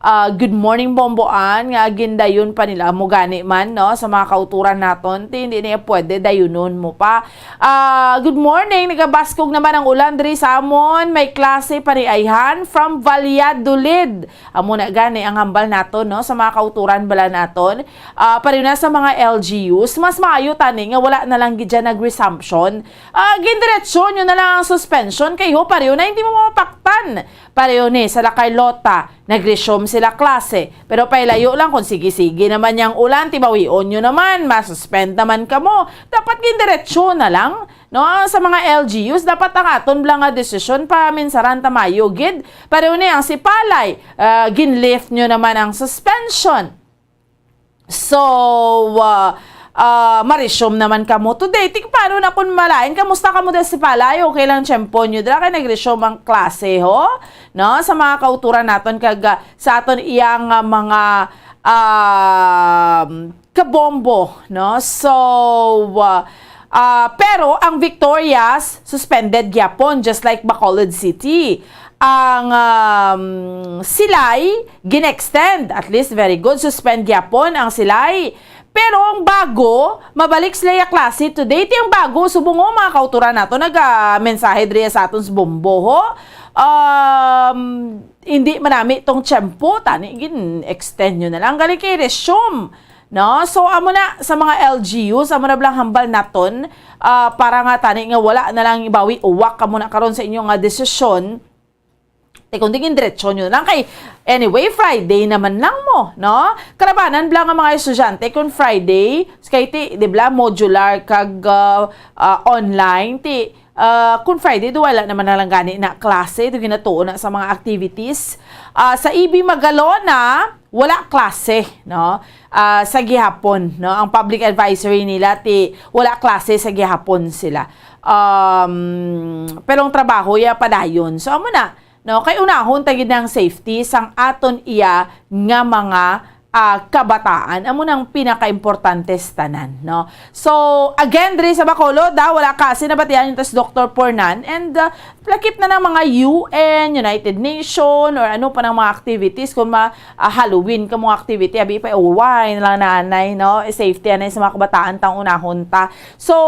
Ah, good morning, Bomboan, nga gindayon pa nila mo gani man, no, sa mga kauturan naton, ti hindi niya pwede dayunon mo pa. Ah, good morning, nagabaskog naman ang ulan diri sa amon, may klase pa ni ayhan from Valladolid. Amo na gani ang hambal naton, no, sa mga kauturan bala naton. Ah, pareho na sa mga L G Us, mas maayo tani nga wala na lang gid dyan nag-resumption. Ah, gindiretso nyo na lang ang suspension kay ho, pareho na hindi mo mapaktan. Pareho ni sa La Carlota, nag-resume sila klase. Pero pailayo lang kung sige-sige naman yang ulan, tibawion nyo naman, masuspend naman kamo. Dapat gindiretso na lang, no? Sa mga L G Us, dapat ang aton lang nga desisyon, paminsaran ta mayo gid. Pareho ni ang Sipalay, ah, gin-lift nyo naman ang suspension. So, ah, ah, ma-resume naman kamo today. Ti paano na kun malain? Kamusta kamo diri sa Sipalay? Okay lang tiyempo nyo dira kay nag-resume ang klase, ho? No? Sa mga kauturan naton kag, ah, sa aton iyang, ah, mga, um, kabombo, no? So, ah, Ah, pero ang Victorias suspended gyapon, just like Bacolod City. Ang, um, Silay gin-extend, at least very good, suspend gyapon ang Silay. Pero ang Bago, mabalik sila ya klase today. Ti ang Bago, subong, oh, mga kauturan nato, nagamensahe diri sa aton sa Bombo, ho. Um, hindi manami tong tiyempo, tani gin-extend nyo na lang. Galing kay resume, no? So, amo na sa mga L G Us, amo na bala ang hambal naton, ah, para nga tani nga wala na lang ibawi uwak kamo na karon sa inyo nga desisyon. Ti kundi gindiretso nyo lang kay, anyway, Friday naman lang mo, no? Kalabanan bala nga mga estudyante kung Friday, kay ti, di bala, modular kag, ah, ah, online, ti, ah, kung Friday, do wala naman na lang gani na klase, do ginatuo na sa mga activities. Ah, sa E B Magalona, wala klase, no? Ah, sa gihapon, no? Ang public advisory nila, ti, wala klase sa gihapon sila. Um, pero ang trabaho ya padayon. So, amo na, no? Kay unahon ta gid ang safety sang aton iya nga mga, ah, kabataan. Amo nang pinakaimportante sa tanan, no? So, again, diri sa Bacolod, ah, wala kasi nabatian yung tas Doctor Pornan. And, ah, lakip na ng mga U N, United Nation, or ano pa ng mga activities. Kung ma, ah, Halloween ka mga activity, abi pa, uway na lang nanay, no? Eh, safety anay sa mga kabataan, tang unahon ta. So,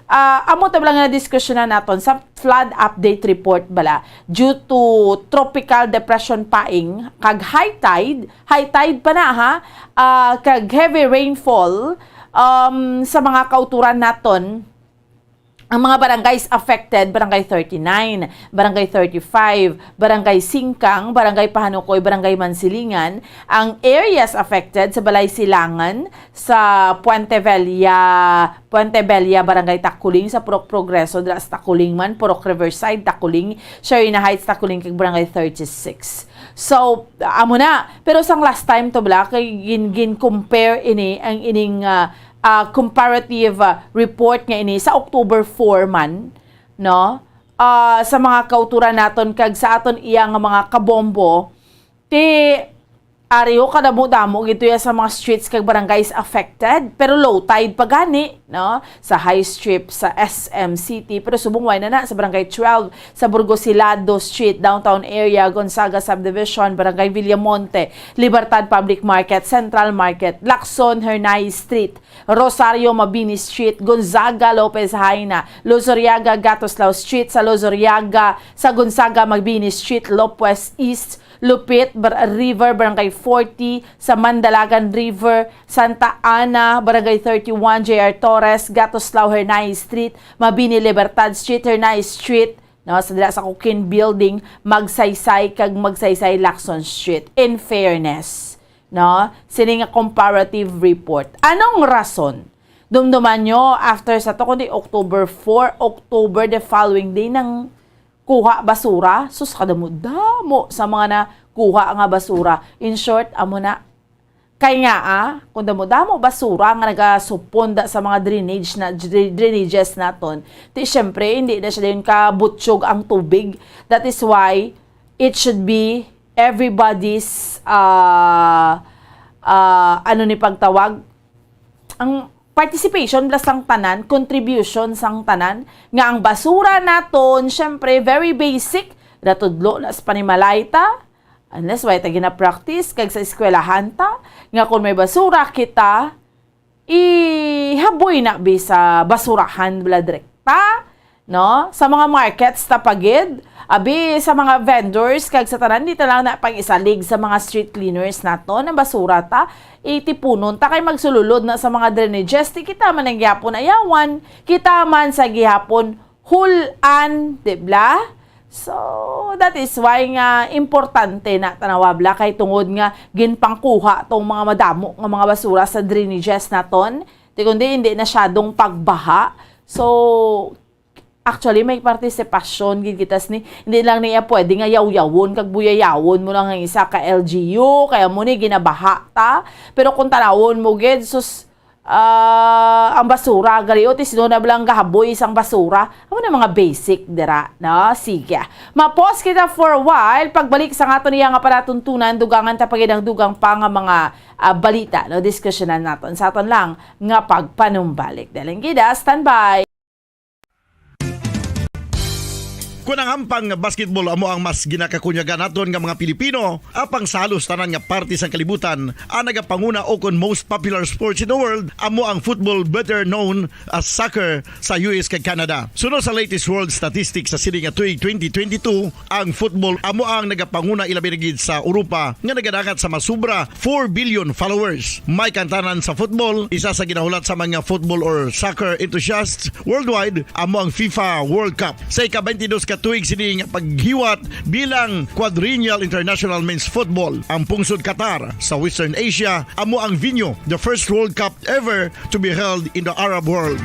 ah, amo ta lang nga diskusyunan naton sa flood update report bala due to Tropical Depression Paing kag high tide, high tide pa na ha, ah, kag heavy rainfall, um, sa mga kauturan naton. Ang mga barangays affected, Barangay thirty-nine, Barangay thirty-five, Barangay Singkang, Barangay Pahanukoy, Barangay Mansilingan. Ang areas affected sa Balay Silangan, sa Puente Vella, Puente Vella, Barangay Taculing, sa Purok Progreso, dira sa Taculing man, Purok Riverside, Taculing, Sherina Heights, Taculing, kag Barangay thirty-six. So, amo na. Pero sang last time to, bala, kay gin, gin-compare ini, ang ining, ah, ah, comparative, ah, report nga ini sa October four man, no? Ah, sa mga kauturan naton kag sa aton iya nga mga kabombo, ti ari, ho, kadamo-damo gid to ya sa mga streets kag barangays affected, pero low tide pa gani, no? Sa High Strip, sa S M City, pero subong way na na sa Barangay twelve, sa Burgosilado Street, Downtown Area, Gonzaga Subdivision, Barangay Villamonte, Libertad Public Market, Central Market, Lacson, Hernay Street, Rosario Mabini Street, Gonzaga Lopez Jaena, Luzuriaga Gatoslao Street, sa Luzuriaga, sa Gonzaga Mabini Street, Lopez East, Lupit Bar-, River, Barangay forty, sa Mandalagan River, Santa Ana, Barangay thirty-one, J R Torres, Gatoslao Hernay Street, Mabini Libertad Street, Hernay Street, no, sa dira sa Kukin Building, Magsaysay kag Magsaysay Lacson Street. In fairness, no, sini nga comparative report. Anong rason? Dumduman nyo, after sa to, kundi October four, October the following day, nang kuha basura. Sus, kadamo-damo sa mga nakuha nga basura. In short, amo na. Kay nga, ah, kung damo-damo basura nga nagasupon da sa mga drainage na, dra-, drainages naton, ti syempre, hindi na siya dayon kabutyog ang tubig. That is why it should be everybody's, ah, ah, ano ni pagtawag, ang participation bala sang tanan, contribution sang tanan, nga ang basura naton, syempre, very basic, natudlo na sa panimalay ta, unless way ta gina-practice, kag sa eskwelahan ta, nga kung may basura kita, ihaboy na bi sa basurahan bala direkta, no? Sa mga markets ta pa gid, abi sa mga vendors, kag sa tanan, di ta lang na pang-isalig sa mga street cleaners naton, ang basura ta, itipunon ta kay magsululod na sa mga drainages, ti kita man ang gihapon ayawan, kita man sa gihapon hul-an, di bala? So, that is why nga importante na tanawa bala kay tungod nga ginpangkuha tong mga madamo nga mga basura sa drainages naton, ti kundi hindi na syadong pagbaha. So, actually, may partisipasyon gid kita sini. Hindi lang niya pwede nga yaw-yawon kag buyayawon mo lang ang isa ka L G U, kaya mo ni ginabaha ta. Pero kung tanawon mo gid, sus, Ah, ang basura, galiot, eh, sino na lang gahaboy sang basura? Amo na mga basic dira, no? Sige. Ma-pause kita for a while. Pagbalik sa aton iya nga palatuntunan, dugangan ta pa gid ang dugang pa nga mga, ah, balita, no? Diskusyonan naton sa aton lang nga pagpanumbalik. Daling gida, standby. Kon ang hampang nga basketball amo ang mas ginakakunyagan naton nga mga Pilipino, apang sa halos tanan nga parte sang kalibutan, ang nagapanguna o kon most popular sports in the world amo ang football, better known as soccer, sa U S kag Canada. Suno sa latest world statistics sa sini nga tuig twenty twenty-two, ang football amo ang nagapanguna, ilabi na gid sa Europa, nga nagadangat sa masubra four billion followers. May kantanan sa football, isa sa ginahulat sa mga football or soccer enthusiasts worldwide amo ang FIFA World Cup. Sa ika-twenty-dos ka tuig sini nga paghiwat bilang Quadrennial International Men's Football, ang pungsod Qatar sa Western Asia amo ang venue the first World Cup ever to be held in the Arab world.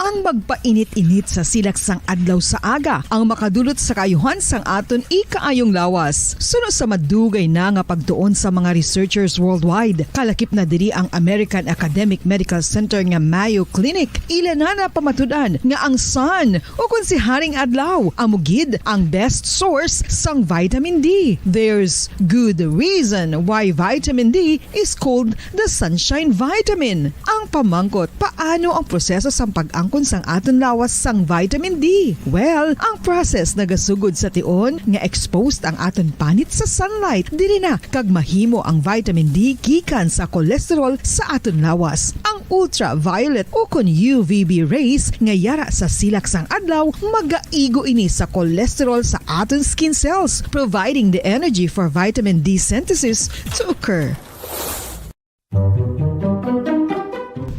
Ang magpainit-init sa silak sang adlaw sa aga ang makadulot sa kaayuhan sang aton ikaayong lawas. Suno sa madugay na nga pagtuon sa mga researchers worldwide, kalakip na diri ang American Academic Medical Center nga Mayo Clinic, ila na napamatud-an nga ang sun, o kon si Haring Adlaw, amo gid ang best source sang vitamin D. There's good reason why vitamin D is called the sunshine vitamin. Ang pamangkot, paano ang proseso sang pag-angkon sang aton lawas sang vitamin D? Well, ang process nagasugod sa tion nga exposed ang aton panit sa sunlight. Diri na kag mahimo ang vitamin D gikan sa cholesterol sa aton lawas. Ang ultraviolet o kon U V B rays nga yara sa silak sang adlaw magaigo ini sa cholesterol sa aton skin cells, providing the energy for vitamin D synthesis to occur.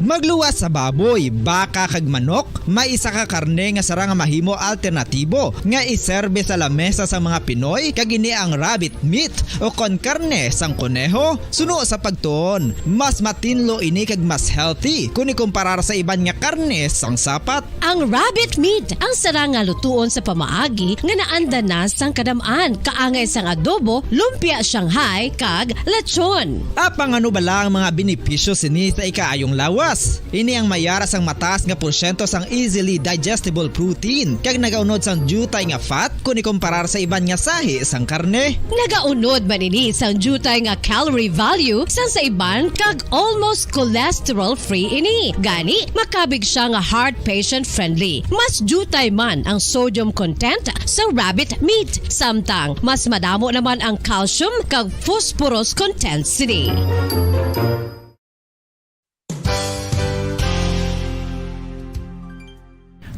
Magluwas sa baboy, baka, kag manok, may isa ka karne nga sarang nga mahimo alternatibo nga iserbe sa lamesa sang mga Pinoy, kag ini ang rabbit meat o kon karne sang koneho. Suno sa pagtuon, mas matinlo ini kag mas healthy kon ikumparar sa iban nga karne sang sapat. Ang rabbit meat ang sarang nga lutuon sa pamaagi nga naanda na sang kadam-an, kaangay sang adobo, lumpia Shanghai, kag lechon. Apang ano bala ang mga benepisyo sini sa ikaayong lawas? Ini ang mayara sang mataas nga porsyento sang easily digestible protein, kag nagaunod sang diutay nga fat kon ikumparar sa iban nga sahi sang karne. Nagaunod man ini sang diutay nga calorie value sang sa iban, kag almost cholesterol-free ini. Gani, makabig sia nga heart patient-friendly. Mas diutay man ang sodium content sa rabbit meat, samtang mas madamo naman ang calcium kag phosphorus content sini.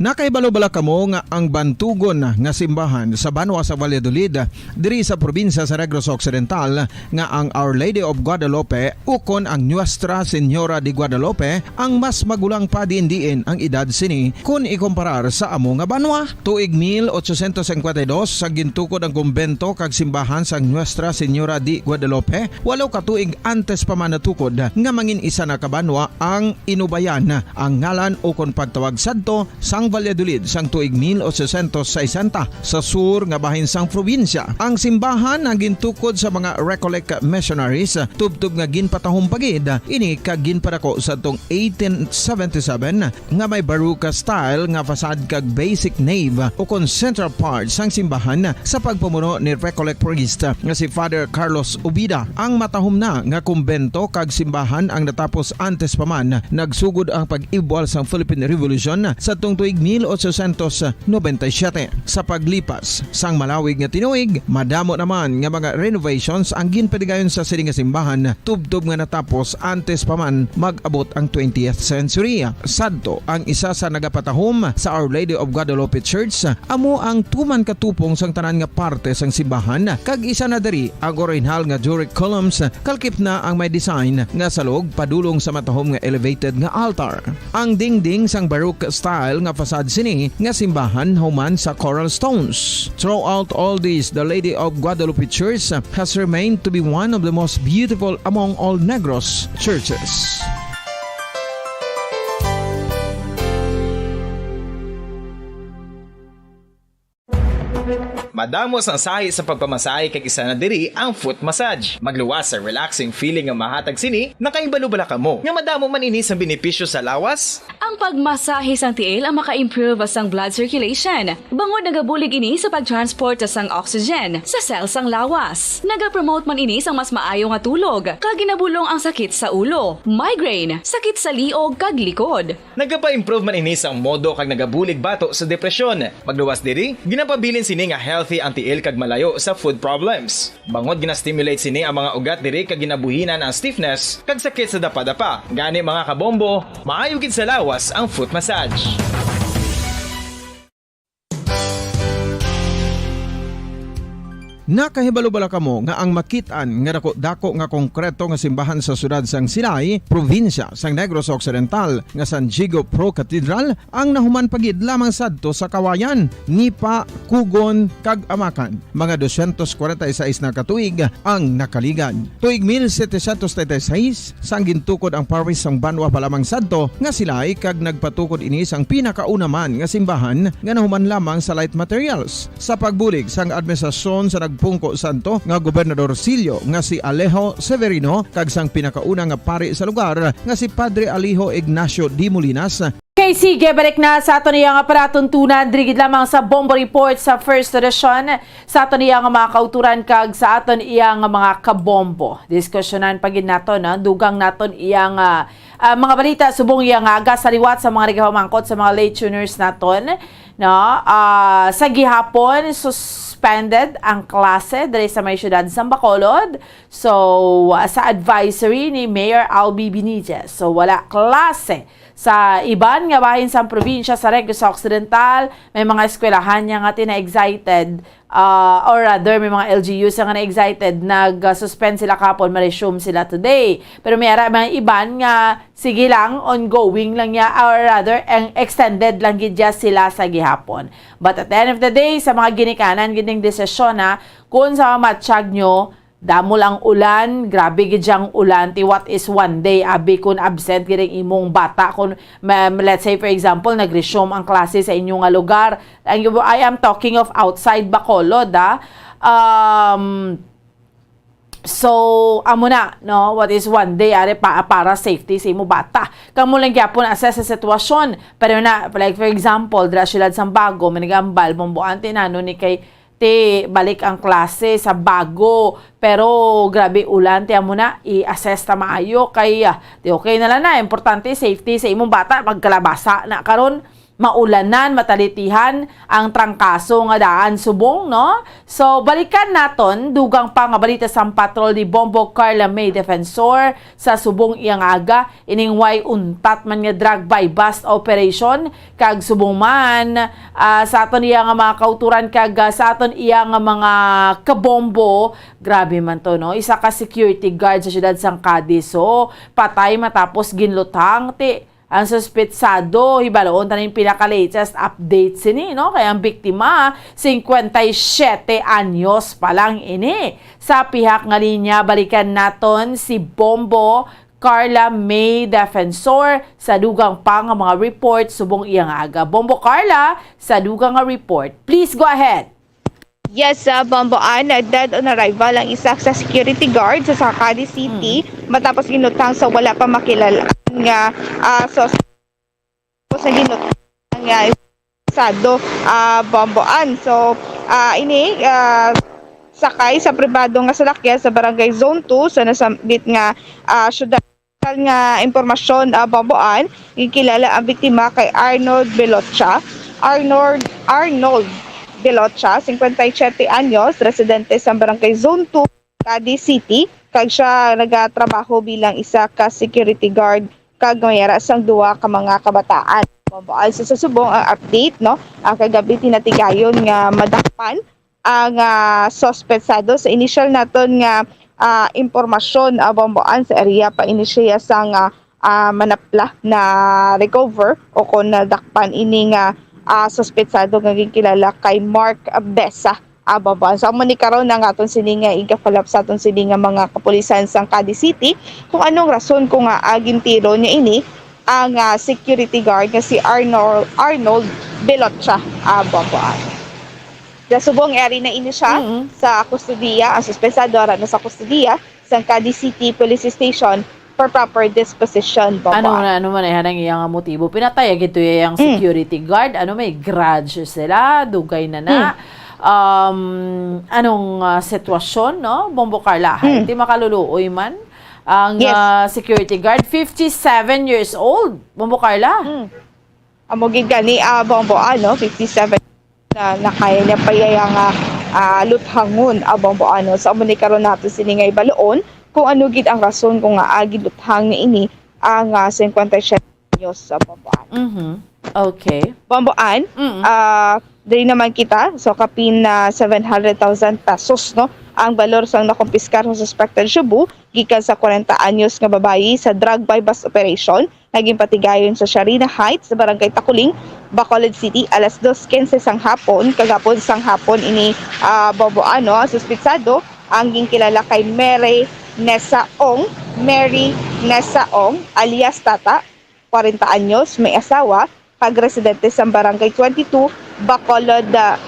Nakahibalo bala kamo nga ang bantugon nga simbahan sa banwa sa Valladolid, diri sa probinsya sa Negros Occidental, nga ang Our Lady of Guadalupe ukon ang Nuestra Señora de Guadalupe ang mas magulang pa diin-diin ang edad sini kon ikumparar sa amo nga banwa? Tuig mil ochocientos cincuenta y dos, sa gintukod ang kumbento kag simbahan sang Nuestra Señora de Guadalupe, walo ka tuig antes pa man natukod nga mangin isa na ka banwa ang Inubayan, ang ngalan ukon pagtawag sadto sang Valladolid sang tuig mil ochocientos sesenta sa sur nga bahin sang probinsya. Ang simbahan ang gintukod sa mga Recollect missionaries, tubtob nga ginpatahom pa gid ini kag ginpadako sadtong eighteen seventy-seven, nga may Baroque style nga facade kag basic nave ukon central part sang simbahan sa pagpamuno ni Recollect priest nga si Father Carlos Ubida. Ang matahom na nga kumbento kag simbahan ang natapos antes pa man nagsugod ang pag-ibwal sang Philippine Revolution sadtong tuig mil ochocientos noventa y siete. Sa paglipas sang malawig nga tinuig, madamo naman nga mga renovations ang ginpadigayon sa sini nga simbahan, tubtob nga natapos antes pa man mag-abot ang twentieth century. Sadto, ang isa sa nagapatahom sa Our Lady of Guadalupe Church amo ang tuman ka tupong sang tanan nga parte sang simbahan, kag isa na diri ang orihinal nga Doric columns, kalakip na ang may design nga salog padulong sa matahom nga elevated nga altar. Ang dingding sang Baroque style nga facade sini nga simbahan human sa coral stones. Throughout all this, the Lady of Guadalupe Church has remained to be one of the most beautiful among all Negros churches. Madamo sang sahi sa pagpamasahe, kag isa na diri ang foot massage. Magluwas sa relaxing feeling nga mahatag sini. Nakahibalo bala kamo nga madamo man ini sang benepisyo sa lawas? Ang pagmasahe sang tiil ang maka-improve sang blood circulation, bangod nagabulig ini sa pag-transport sang oxygen sa cell sang lawas. Nagapromote man ini sang mas maayo nga tulog, kag ginabulong ang sakit sa ulo, migraine, sakit sa liog, kag likod. Nagapa-improve man ini sang modo kag nagabulig bato sa depresyon. Magluwas diri, ginapabilin sini nga healthy ang tiil kag malayo sa foot problems. Bangod gina-stimulate sini ang mga ugat diri kag ginabuhinan ang stiffness kag sakit sa dapadapa. Gani, mga kabombo, maayo gid sa lawas ang foot massage. Nakahibalo bala kamo nga ang makit-an nga dako-dako nga konkreto nga simbahan sa siyudad sang Silay, probinsya sang Negros Occidental, nga San Diego Pro Cathedral, ang nahuman pa gid lamang sadto sa Kawayan, Nipa, Kugon, kag Amakan? Mga dosyentos kwarenta y seis na ka tuig ang nakaligad. Tuig mil setecientos treinta y seis, sang gintukod ang parish sang banwa pa lamang sadto nga Silay, kag nagpatukod ini sang pinakauna man nga simbahan nga nahuman lamang sa light materials. Sa pagbulig sang administrasyon sa nagpungko sadto nga gobernadorcillo nga si Alejo Severino kag sang pinakauna nga pari sa lugar nga si Padre Alejo Ignacio de Molinas, Okay, sige, balik na sa aton iyang palatuntunan diri gid lamang sa Bombo Report sa First Edition, sa aton iyang mga kauturan kag sa aton iyang mga kabombo. Diskusyonan pa gid naton, no? Dugang naton iyang, ah, ah, mga balita subong iyang aga sa liwat sa mga nagapamangkot sa mga late tuners naton, no? Ah, sa gihapon, suspended ang klase diri sa may siyudad sa Bacolod. So, ah, sa advisory ni Mayor Albee Benitez, so wala klase sa iban nga bahin sang probinsya sa Negros Occidental. May mga eskwelahan niya nga tina-excited, ah, or rather, may mga L G Us nga na-excited. Nag-suspend sila kahapon, ma-resume sila today. Pero may ara mga iban nga, sige lang, ongoing lang niya, or rather, ang extended lang gid niya sila sa gihapon. But at the end of the day, sa mga ginikanan gid ning desisyon, ha, kung sa mamatsyag nyo, damo lang ulan, grabe gid siyang ulan, ti what is one day, abi, kun absent gid ang imong bata, kun ma-, let's say, for example, nag-resume ang klase sa inyo nga lugar. Ang, I am talking of outside Bacolod, ah. Um, so, amo na, no? What is one day, ari, pa, para safety sa imo bata. Kamo lang gyapon assess sa sitwasyon. Pero na, like, for example, dira siyudad sang Bago, may nag-ambal, Bombo, anti nano ni kay ti balik ang klase sa Bago. Pero grabe ulan, ti amo na, i-assess ta maayo kay, ah, ti okay na lang na. Importante, safety sa imong bata. Magkalabasa na karon, maulanan, matalitihan ang trangkaso nga daan subong, no? So, balikan naton, dugang pa nga balita sang patrol ni Bombo Carla May Defensor sa subong iyang aga, ining way untat man nga drug buy-bust operation, kag subong man, ah, sa aton iya nga mga kauturan kag, ah, sa aton iya nga mga kabombo, grabe man to, no? Isa ka security guard sa siyudad sang Cadiz, so, patay matapos ginlutang ti ang suspetsado. Hibaluon ta ning pinaka-latest update sini, no? Kay ang biktima, cincuenta y siete anyos pa lang ini. Sa pihak nga linya, balikan naton si Bombo Carla May Defensor sa dugang pa nga mga report subong iya nga aga. Bombo Carla, sa dugang nga report, please go ahead. Yes, ah, Bombo Ann, dead on arrival ang isa sa security guard sa Cadiz City matapos ginlutang sa wala pa makilala nga, ah, suspect sa ginlutang nga sado, ah, Bombo Ann. So, ah, ini, ah, sakay sa pribado nga salakyan sa Barangay Zone two sa nasambit nga, ah, syudad. Lokal nga impormasyon, ah, Bombo Ann, gikilala ang biktima kay Arnold Belocha. Arnold, Arnold Belocha, cincuenta y siete anyos, residente sa Barangay Zone two, Cadiz City, kag siya nagatrabaho bilang isa ka security guard kag may ara sang duha ka mga kabataan. Bombo Ann, so sa subong ang update, no? Ah, kagabi tinatigayon nga madakpan ang, ah, suspetsado. Sa initial naton nga, ah, impormasyon, ah, Bombo Ann, sa area pa ini siya sang, ah, ah, manapla na recover o kon nadakpan ini nga, ah, suspetsado nga ginkilala kay Mark Besa, ah, Bombo Ann. So, amo ni karon ang aton sini nga iga-follow up sa aton sini nga mga kapulisan sang Cadiz City kung anong rason kung nga, ah, gintiro niya ini ang, ah, security guard nga si Arnold, Arnold Belocha, ah, Bombo Ann. Sa subong, ari na ini siya Mm. sa kustodiya. Ang suspensado ara na sa kustodiya sang Cadiz City Police Station for proper disposition, Ano Bamboan. na, ano man ay hanang iyang motibo? Pinatay gid to iyang Mm. security guard. Ano, may grudge sila, dugay na na. Mm. Um, anong, ah, sitwasyon, no? Bombo Carla, hay, Mm. di makaluluoy man ang, Yes. ah, security guard, fifty-seven years old. Bombo Carla. Mm. Amo gid gani, ah, Bombo, ano, fifty-seven na nakaya niya pa iya nga, ah, luthangon, ah, Bombo, ano. So, amo ni karon nato sini nga ibaluon kung ano gid ang rason kung nga, ah, giluthang ni ini ang, ah, cincuenta y siete anyos sa Bomboan. Mhm. Okay. Bomboan, Mm. ah, diri naman kita, so kapin na seven hundred thousand pesos, no, ang balor sang nakumpiskar sa suspected shabu gikan sa kwarenta anyos nga babayi sa drug buy-bust operation nga ginpatigayon sa Sharina Heights, sa Barangay Takuling, Bacolod City, alas dos quince sang hapon, kagapon sang hapon ini, ah, Bomboan, no. Ang suspitsado ang ginkilala kay Mary Nessa Ong, Mary Nessa Ong, alias Tata, kwarenta anyos, may asawa, kag residente sa Barangay twenty-two, Bacolod, ah,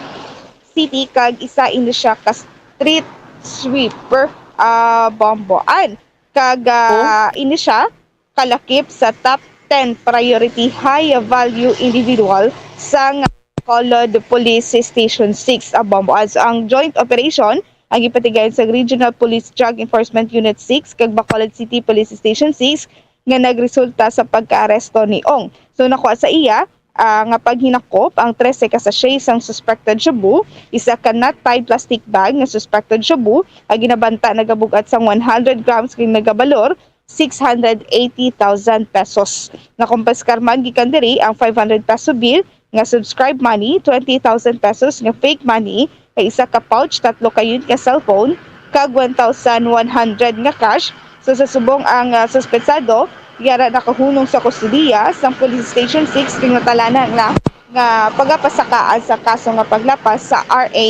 City, kag isa ini siya ka street sweeper, ah, Bomboan. Kag, ah, Oh. ini siya kalakip sa top ten priority high value individual sang Bacolod Police Station six, ah, Bomboan. So, ang joint operation ang gipatigayon sa Regional Police Drug Enforcement Unit six kag Bacolod City Police Station six nga nagresulta sa pagkaaresto ni Ong. So, nakuha sa iya, ah, nga paghinakop ang trese ka sachet sang suspected shabu, isa ka knot-tied plastic bag nga suspected shabu, ang ginabanta nagabug-at sang one hundred grams kag nagabalor six hundred eighty thousand pesos. Nakumpiskar man gikan diri ang five hundred peso bill nga subscribe money, twenty thousand pesos nga fake money, kag isa ka pouch, tatlo ka unit nga cellphone, kag one thousand one hundred nga cash. So, sa subong ang, ah, suspetsado, yara nakahunong sa kustodiya sang Police Station six kag natalanan na nga pagapasakaan sa kaso nga paglapas sa R A,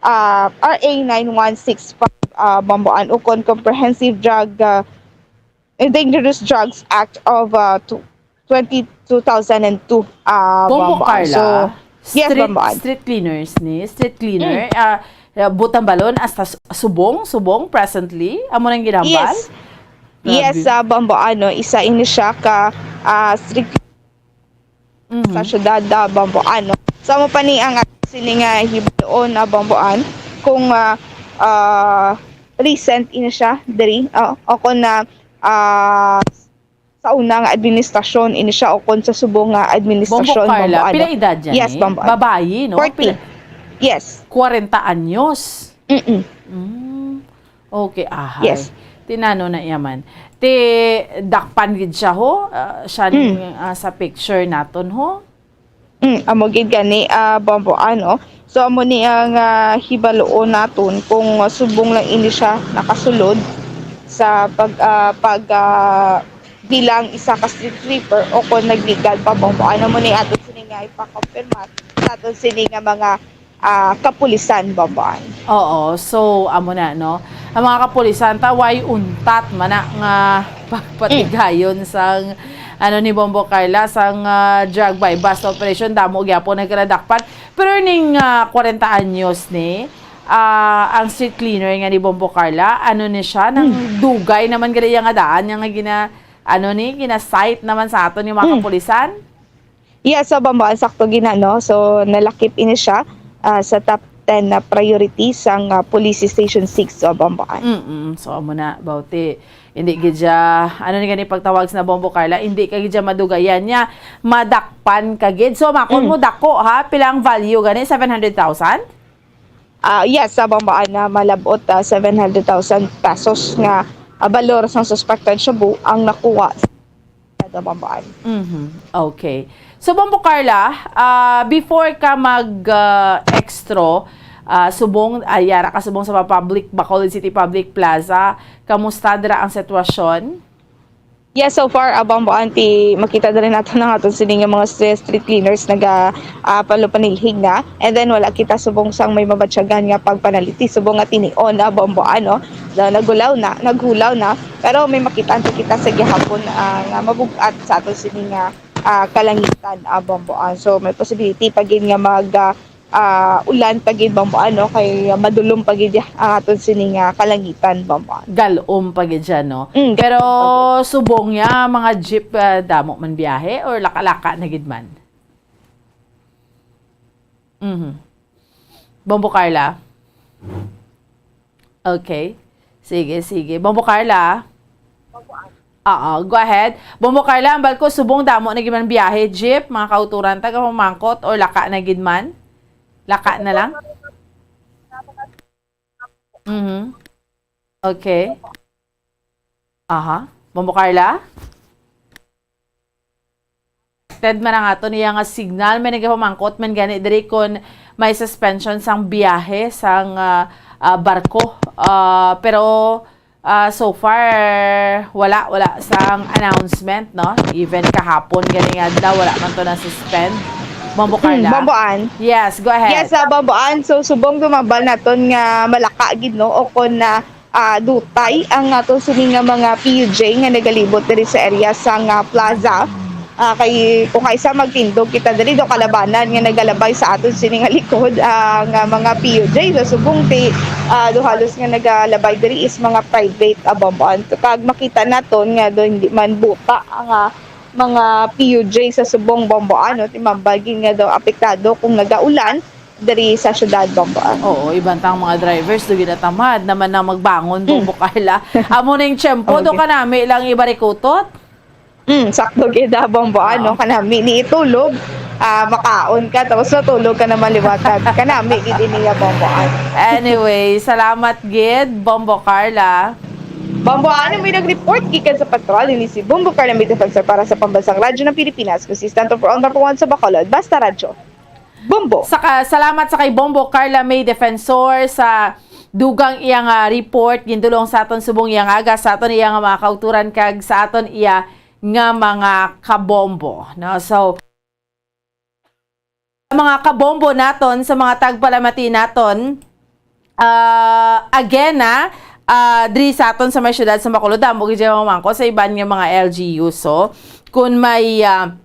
ah, R A nine one six five, ah, Bomboan, ukon Comprehensive Drug, ah, and Dangerous Drugs Act of, ah, tw-, twenty, two thousand and two, ah, Bombo Bomboan. Carla, So, yes, street, Bomboan. street cleaners ni, street cleaner, Mm. ah, ah, Butang Balon, hasta s-, subong, subong, presently, amo nang ginambal? Yes. Grabe. Yes, ah, Bomboan, no? Isa ini siya ka, ah, street Mhm. sa syudad, ah, Bomboan, no? So, amo pa ni ang ato sini nga hibaluon na Bomboan, kung, ah, ah, recent ini siya diri, ah, o kung na, ah, sa una nga administrasyon ini siya o kung sa subong nga administrasyon, Bombo Carla, Bomboan, no? Pila edad niya Yes, ni? Bomboan. Babayi, no? Forty. Pila? Yes. Kwarenta anyos. Mm-mm. Mm. Okay, ahay. Yes. Tinano na iya man. Ti dakpan gid siya, ho? Ah, siya ni, Mm. ah, sa picture naton, ho? Mm, amo gid gani, ah, Bomboan, no? So, amo ni ang, ah, hibaluon naton kung, ah, subong lang ini siya nakasulod sa pag, ah, pag, ah, bilang isa ka street sweeper o kung naglegal pa, Bomboan. Amo ni aton sini nga ipakonfirmar sa aton sini nga mga ah, kapulisan, Bomboan. Oo, so, amo na, no? Ang mga kapulisan, ta, way untat man na nga pagpatigayon Mm. sang, ano, ni Bombo Carla, sang, ah, drug buy-bust operation, damo gyapon nagkadakpan. Pero ning, ah, kwarenta anyos ni, ah, ang street cleaner nga ni Bombo Carla, ano ni siya, nang Mm. dugay naman gani iya nga daan, niya nga gina-, ano ni, gina-cite naman sa aton yung mga Mm. kapulisan? Yes, so, Bomboan, sakto gina, no? So, nalakip ini siya, ah, sa top ten na priority sang, ah, Police Station six, so, Bomboan. Mm-mm. So, amo na, bawti. Hindi gid siya, ano ni gani pagtawag sa Bombo Carla, hindi ka gid siya madugayan niya, madakpan ka gid. So, makon Mm. mo dako, ha? Pila ang value gani? Seven hundred thousand? Ah, yes, sa Bomboan na malabot, ah, seven hundred thousand pesos nga, ah, balor sang suspected shabu ang nakuha sa Bomboan. Mhm. Okay. So, Bombo Carla, ah, before ka mag, ah, extra, ah, subong, ah, yara ka subong sa public, Bacolod City Public Plaza, kamusta dira ang sitwasyon? Yes, so far, ah, Bomboan, ti makita diri nato na nga aton sini nga mga stre-, street cleaners naga, ah, palo-, panilhig na. And then, wala kita subong sang may mabatyagan nga pagpanaliti. Subong nga tinion na, Bomboan, no? Na naghulaw na, naghulaw na. Pero may makita ta kita sa gihapon, ah, nga mabug-at sa aton sini nga, ah, kalangitan, ah, Bomboan. So, may possibility pa gid nga mag, ah, ah, ulan pa gid, Bombo, ano, kay madulom pa gid ang aton sini nga kalangitan, Bombo. Galom pa gid siya, no? Mm, Pero galom pa gid. Subong niya, mga jeep, ah, damo man biyahe or laka-laka na gid man? Mhm. Bombo Carla? Okay. Sige, sige. Bombo Carla? Oo, go ahead. Bombo Carla, ambal ko, subong damo na gid man biyahe, jeep, mga kauturan, taga pamangkot, or laka na gid man? Laka na lang? Mhm. Okay. Aha. Bombo Carla? Ted man ang aton iya nga signal, may nagapamangkot man gani diri kon may suspension sang biyahe sang, ah, ah, barko. Ah, pero, ah, so far, wala, wala sang announcement, no? Even kahapon gani nga adlaw, wala man to na-suspend. Bombo Mm, Carla? Bomboan. Yes, go ahead. Yes, ah, Bomboan. So, subong tumambal naton nga malaka gid, no? O kon na, ah, dutay ang aton sini nga mga P U J nga nagalibot diri sa area sang, ah, plaza. Ah, kay kung kaisa magtindog kita diri, do kalabanan nga nagalabay sa aton sini nga likod, ah, nga mga P U J. So, subong ti, ah, do halos nga nagalabay diri is mga private, ah, Bomboan. Kag makita naton nga do hindi man buta ang, ah, mga P U J sa subong, Bomboan, no? Timambal gid nga daw apektado kung nagaulan diri sa syudad, Bomboan. Oo, iban tang mga drivers, do ginatamad naman na magbangon, Mm. Bombo Carla. Amo ning tiyempo, do Okay. kanami lang ibarikutot. Mm, sakto gid, ah, Bomboan, no? Oo. Kanami ni itulog, ah, makaon ka, tapos matulog ka naman liwatag. Kanami gid ini, ah, Bomboan. Anyway, salamat gid, Bombo Carla. Bomboan, may nag-report gikan sa patrol, ini si Bombo Carla May Defensor para sa Pambansang Radyo ng Pilipinas, consistent for all number one sa Bacolod. Basta Radyo. Bombo. Saka, salamat sa kay Bombo Carla May Defensor sa dugang iya nga report, gintulong sa aton subong iya nga aga, sa aton iya nga mga kauturan, kag sa aton iya nga mga kabombo, no? So, mga kabombo naton, sa mga tagpalamati naton, ah, again, ah, ah, diri sa aton sa may syudad sa Bacolod, damo gid siya mamangko sa iban nga mga L G U. So, kung may, ah,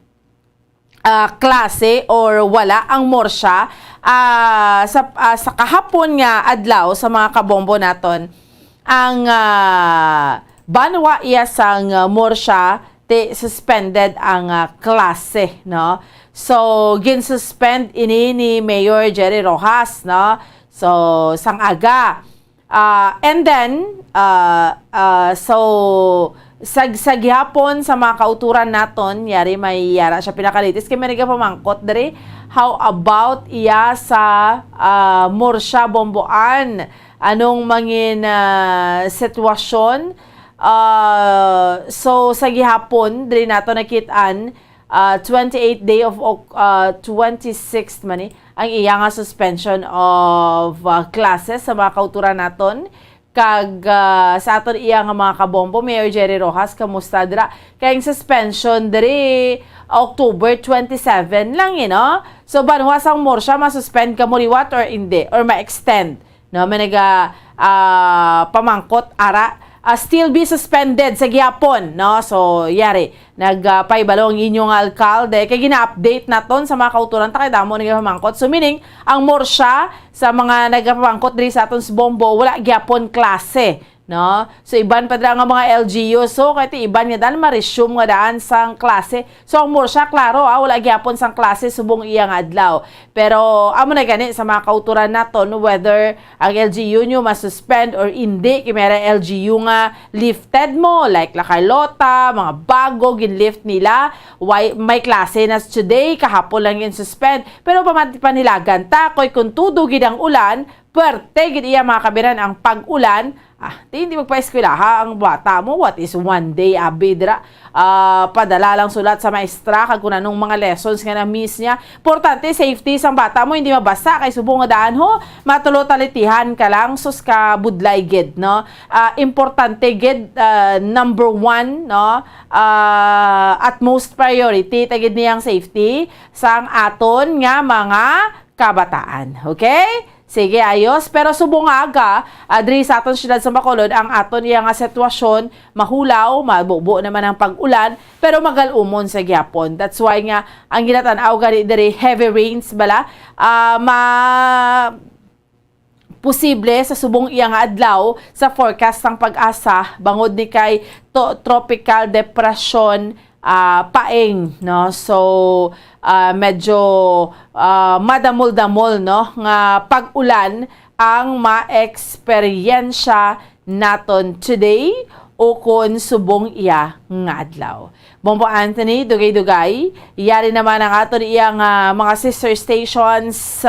ah, klase or wala ang Morsha, ah, sa, ah, sa kahapon nga adlaw sa mga kabombo naton, ang, ah, banwa iya sang, ah, Morsha, ti suspended ang, ah, klase, no? So, gin-suspend ini ni Mayor Jerry Rojas, no? So, sang aga. Ah, and then, ah, ah, so, sag-, sa gihapon sa mga kauturan naton, yari may yara siya pinakalitis, kay may nagapamangkot diri, how about iya sa, ah, Morsha Bomboan? Anong mangin, ah, sitwasyon? Ah, so, sa gihapon, diri nato nakit-an, ah, twenty-eighth day of Oc-, ah, twenty-sixth man ni, ang iya nga suspension of, ah, classes sa mga kauturan naton. Kag, ah, sa aton iya nga mga kabombo, Mayor Jerry Rojas, kamusta dira? Kay ang suspension diri, October twenty-seven lang, eh, no? So, banwa sang Morsha, masuspend ka mo liwat or hindi? Or ma-extend? No, may naga, ah, pamangkot, ara, ah, still be suspended sa gihapon, no? So, yari, nag, ah, pahibalo ang inyo nga alkalde, kay gina-update naton sa mga kauturan, ta kay damo nagapamangkot. So, meaning, ang Morsha, sa mga nagapamangkot diri sa aton sa Bombo, wala gihapon klase, no? So, iban pa dira nga mga L G U, so, kay ti iban nga daan, ma-resume nga daan sang klase. So, ang Morsha, klaro, ah, wala gihapon sang klase subong iya nga adlaw. Pero, amo na gani sa mga kauturan naton, whether ang L G U nyo ma-suspend or hindi, kay may L G U nga lifted mo, like La Carlota, mga bago, gin-lift nila, why, may klase na today, kahapon lang gin-suspend. Pero pamati panilagan ta, koy kung tudo gid ang ulan, perte gid iya mga kabiran ang pag-ulan, ah, di, hindi magpa-eskwelaha ang bata mo. What is one day, abi, dira? Ah, padala lang sulat sa maestra kag kung anong mga lessons nga na-miss niya. Importante, safety sang bata mo, hindi mabasa kay subong nga daan, ho, matulo talitihan ka lang, sus ka budlay gid, no? Ah, importante gid, ah, number one, no? Ah, at most priority ta gid niyang safety sang aton nga mga kabataan. Okay? Sige, ayos. Pero subong nga aga, ah, diri sa aton siyudad sa Bacolod, ang aton iya nga sitwasyon, mahulaw, mabubo naman ang pag-ulan, pero magal-umon sa gihapon. That's why nga, ang ginatan-aw gani diri, heavy rains bala, ah, ma-, posible sa subong iya nga adlaw sa forecast sang PAGASA, bangod ni kay to-, tropical depression, ah, paeng, no? So, ah, medyo, ah, madamol-damol, no, nga pag-ulan ang ma-eksperyensya naton today ukon subong iya nga adlaw. Bombo Anthony, dugay-dugay, yari naman ang aton iya nga mga sister stations,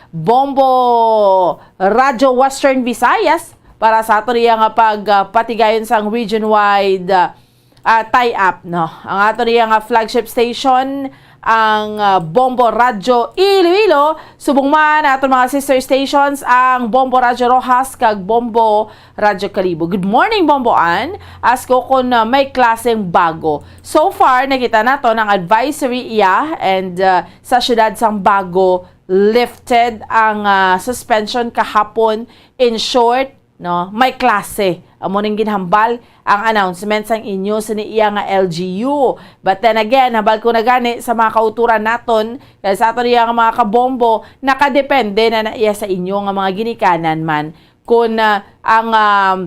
Bombo Radyo Western Visayas, para sa aton iya nga pag, ah, patigayon sang region-wide, ah, ah, tie-up, no? Ang aton iya nga flagship station, ang, ah, Bombo Radyo Iloilo, subong man aton mga sister stations, ang Bombo Radyo Roxas kag Bombo Radyo Kalibo. Good morning, Bombo Ann. Ask ko kung, ah, may klaseng bago. So far, nakita naton ang advisory iya, and, ah, sa siyudad sang Bago, lifted ang, ah, suspension kahapon. In short, no, may klase. Amo ning ginhambal ang announcement sang inyo sini iya nga L G U. But then again, hambal ko na gani sa mga kauturan naton, kay sa aton iya nga mga kabombo, nakadepende na na iya sa inyo nga mga ginikanan man. Kung, ah, ang, ah,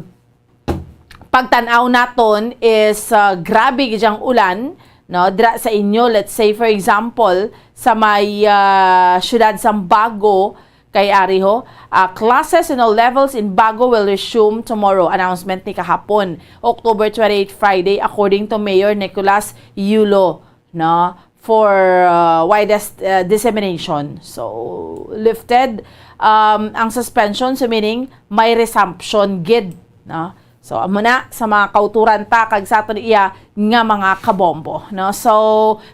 pagtan-aw naton is, ah, grabe gid ang ulan, no, dira sa inyo, let's say, for example, sa may, ah, siyudad sang Bago, kay ari ho, ah, classes in all levels in Bago will resume tomorrow. Announcement ni kahapon, October twenty-eight, Friday, according to Mayor Nicolas Yulo, no, for, ah, widest, ah, dissemination. So, lifted, um, ang suspension, so meaning may resumption gid, no? So, amo na sa mga kauturan ta kag sa aton iya nga mga kabombo, no? So,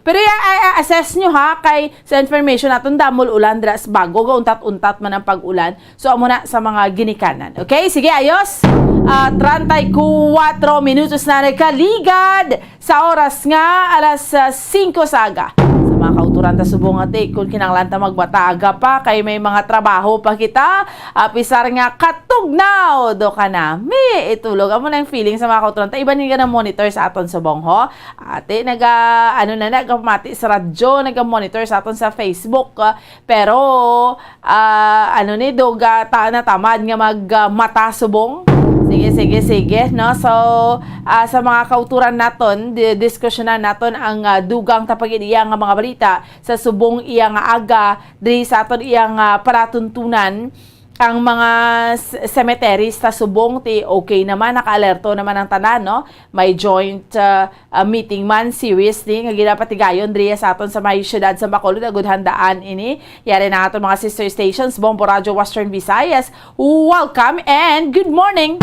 pero iya, i-, i-assess nyo ha, kay sa information naton, damol ulan dira sa Bago, gauntat-untat man ang pag-ulan. So, amo na sa mga ginikanan. Okay, sige, ayos. Ah, treinta y cuatro minutos na nagkaligad sa oras nga alas, ah, singko sa aga. Sa mga kauturan ta subong, ate, kung kinahanglan ta magbata aga pa, kay may mga trabaho pa kita, ah, pisar nga katugnaw do ka na. May itulog. Amo na ang feeling sa mga kauturan ta. Iban nga na monitor sa aton subong, ho. Ate, naga, ano na, nagapamati sa radyo, naga-monitor sa aton sa Facebook, ah, pero, ah, ano ni, dog, ah, ta-, natamad nga mag, ah, mata subong. Sige, sige, sige, no? So, ah, sa mga kauturan naton, di-, diskusyonan naton ang, ah, dugang ta pag-iya nga mga balita sa subong iya nga aga, diri sa aton iya nga palatuntunan, ang mga s-, cemeteries ta subong ti okay naman, naka-alerto naman ang tanan, no? May joint, ah, ah, meeting man, series ni nga ginapatigayon diri sa aton sa may siyudad sa Bacolod, agud handaan ini. Yari na aton mga sister stations, Bombo Radyo Western Visayas. Welcome and good morning!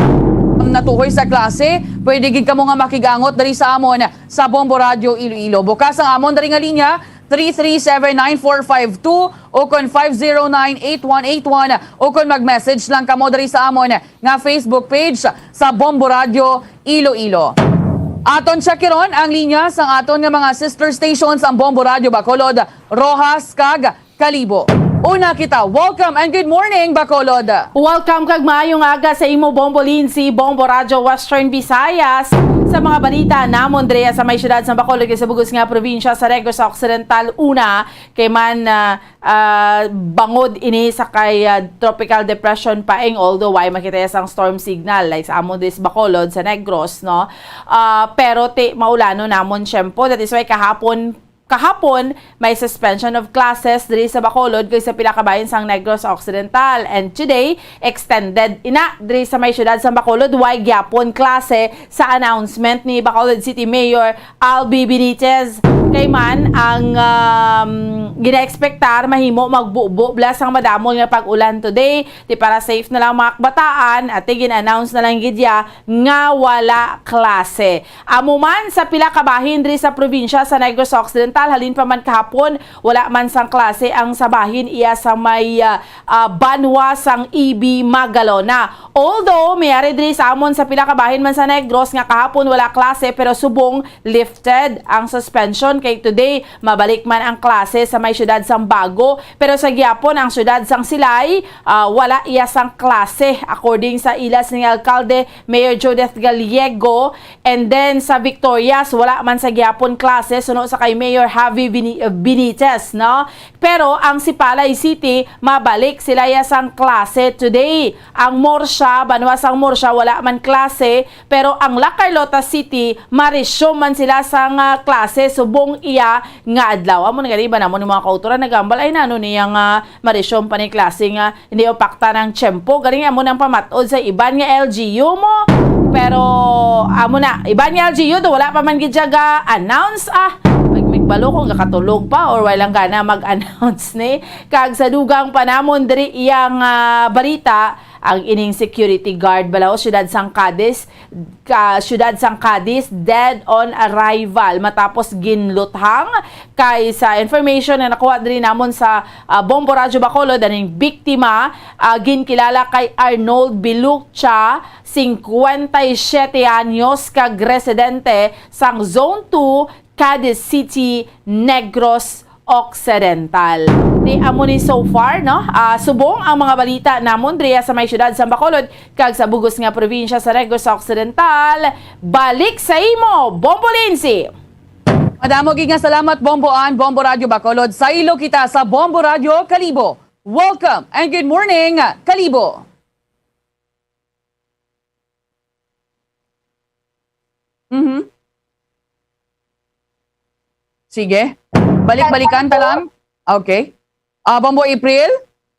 Natuhoy sa klase, pwede gid kamo nga makigangot diri sa amon sa Bombo Radyo Iloilo. Bukas ang amon diri nga linya, three three seven nine four five two o kon five zero nine eight one eight one, o kon mag-message lang kamo diri sa amon nga Facebook page sa Bombo Radyo Iloilo. Aton tsakiron ang linya sang aton nga mga sister stations, ang Bombo Radyo Bacolod, Roxas, kag Kalibo. Una kita, welcome and good morning, Bacolod. Welcome kag maayong aga sa imo, Bombo Lindsay, Bombo Radyo Western Visayas. Sa mga balita namon diri sa may siyudad sa Bacolod kag sa bug-os nga probinsya sa Negros Occidental, una, kay man, ah, ah, bangod ini sa kay, ah, tropical depression paeng, although way makita sang storm signal, like sa amon dis Bacolod, sa Negros, no? Ah, pero ti maulano namon, syempre. That is why kahapon, kahapon, may suspension of classes diri sa Bacolod kag sa pila ka bahin sang Negros Occidental. And today, extended ina diri sa may siyudad sa Bacolod, way gyapon klase sa announcement ni Bacolod City Mayor Albi Benitez. Kay man, ang, um, ginaekspektar mahimo magbubo bala sang madamol nga pag-ulan today. Ti para safe na lang mga kabataan, ati gin-announce na lang gid ya nga wala klase. Amo man sa pila ka bahin diri sa probinsya sa Negros Occidental, Occidental. Halin pa man kahapon, wala man sang klase ang sa bahin iya sa may, ah, ah, banwa sang E B Magalona. Although may ari diri sa amon sa pila ka bahin man sa Negros nga kahapon wala klase, pero subong lifted ang suspension kay today mabalik man ang klase sa may siyudad sang Bago, pero sa gihapon ang siyudad sang Silay, ah, wala iya sang klase, according sa ila sing alkalde, Mayor Judith Gallego. And then sa Victorias, wala man sa gihapon klase suno sa kay Mayor Javi Bini-, Benitez, no? Pero ang Sipalay City, mabalik sila iya sang klase today. Ang Murcia, banwa sang Murcia, wala man klase, pero ang La Carlota City, ma-resume man sila sang, ah, klase subong iya nga adlaw. Amo na gani ba namon yung mga kauturan nagambal, ay nano niya nga ma-resume pa ni klase nga hindi mapakta ng tiyempo. Galing amo nang pamatod sa iban nga L G U mo. Pero amo na, iban nga L G U do wala pa man gid siya ga-announce, ah. Mag-, migbalo kung gakatulog pa or walang gana mag-announce ni. Kag sa dugang pa namon diri iyang, ah, balita, ang ining security guard bala o siyudad sang Cadiz, ka, siyudad sang Cadiz, dead on arrival matapos ginluthang. Kay sa information na nakuha diri namon sa, ah, Bombo Radyo Bacolod, aning biktima, ah, ginkilala kay Arnold Bilucha, cincuenta y siete anyos, kag residente sang Zone two, Cadiz City, Negros Occidental. Di amo ni so far, no? Ah, subong ang mga balita namon diriya sa may siyudad sa Bacolod kag sa bugos nga probinsya sa Negros Occidental. Balik sa imo, Bombo Lindsay. Madamo gid nga salamat, Bombo Ann, Bombo Radyo Bacolod. Saylo kita sa Bombo Radyo Kalibo. Welcome and good morning, Kalibo. Mhm. Sige. Balik-balikan ta lang. Okay. Ah, Bombo April?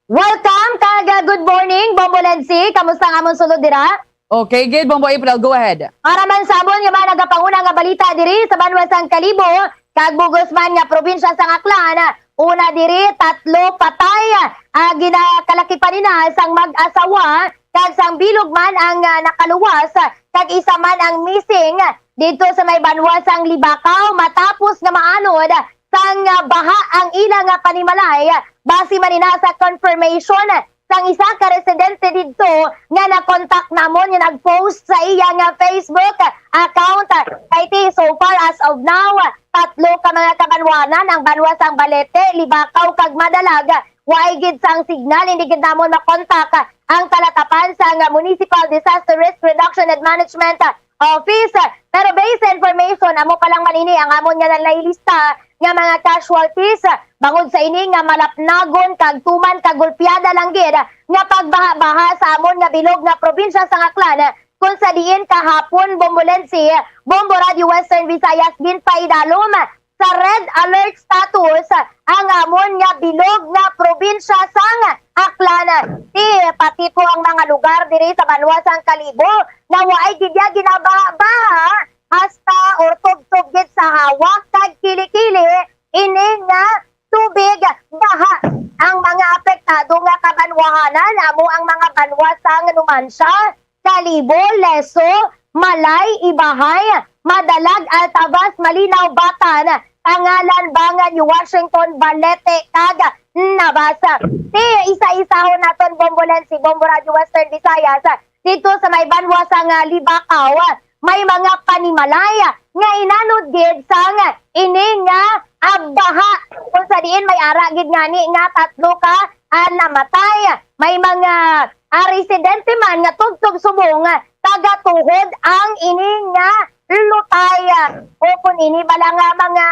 Welcome, kag, ah, good morning, Bombo Lensi. Kamusta ang amon sulod dira? Okay, good. Bombo April, go ahead. Para man sa amon nga mga nagapanguna nga balita diri sa banwa sang Kalibo, kag bugos man nga probinsya sang Aklan, una diri, tatlo patay, ah, ginakalakipan nila sang mag-asawa, kag sang bilog man ang, ah, nakaluwas, kag isa man ang missing didto sa may banwa sang Libacao matapos nga maanod sang, ah, baha ang ila nga panimalay. Base man ina sa confirmation sang isa ka residente didto nga nakontak namon nga nag-post sa iya nga Facebook account. Kay ti, so far as of now, tatlo ka mga kabanwanan ang banwa sang Balete, Libacao, kag Madalag. Waay gid sang signal, hindi gid namon makontak ang talatapan sang Municipal Disaster Risk Reduction and Management Office. Pero based sa information, amo pa lang man ini ang amon nga nalailista nga mga casualties. Bangod sa ini nga malapnagon kag tuman kagulpiada lang gid nga pagbaha-baha sa amon nga bilog nga probinsya sang Aklan, kung sa diin kahapon, Bombolensi, Bombo Radio Western Visayas, ginpaidalom sa red alert status ang amon nga bilog nga probinsya sang Aklan. Ti, pati po ang mga lugar diri sa banwa sang Kalibo nga waay gid ya ginabaha-baha hasta or tubtob gid sa hawak kag kilikili ini nga tubig baha. Ang mga apektado nga kabanwahanan amo ang mga banwa sang Numancia, Kalibo, Leso, Malay, Ibahay, Madalag, Altavas, Malinaw, Batan, Pangalan, Bangan, New Washington, Balete, kag Nabas. Ti, isa-isahon naton, Bombolensi, Bombo Radio Western Visayas, dito sa may banwa sang Libacao, may mga panimalay nga inanod gid sang ini nga baha, kung sa diin may ara gid ngani nga tatlo ka, ah, namatay. May mga, ah, residente man nga tubtob subong, ah, tagatuhod ang ini nga lutay, ah, o kung ini bala nga mga,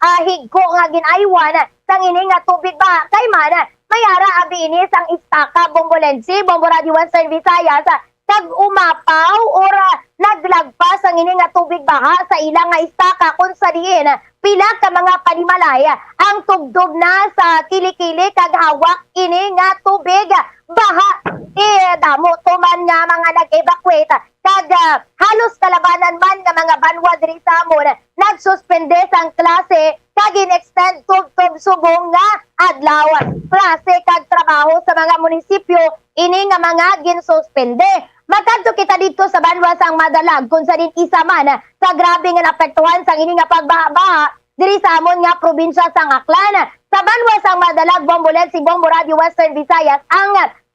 ah, higko nga gin-aywan sang ini nga tubig baha, kay man, ah, may ara abi ini sang istaka, Bombolensi, Bombo Radio Western Visayas, ah, kag umapaw or, ah, naglagpas ang ini nga tubig baha sa ila nga istaka, kung sa diin, ah, pila ka mga panimalay, ah, ang tubtob na sa kilikili kag hawak ini nga tubig, ah, baha. Ti, damo tuman nga mga nag-evacuate, ah, kag, ah, halos kalabanan man nga mga banwa diri sa amon, ah, nagsuspende sang klase kag in-extend tubtob subong nga adlaw. Klase kag trabaho sa mga munisipyo ini nga mga ginsuspende. Magkadto kita didto sa banwa sang Madalag, kung sa diin isa man sa grabe nga naapektuhan sang ini nga pagbaha-baha diri sa amon nga probinsya sang Aklan. Sa banwa sang Madalag, Bombolense, Bombo Radio Western Visayas, ang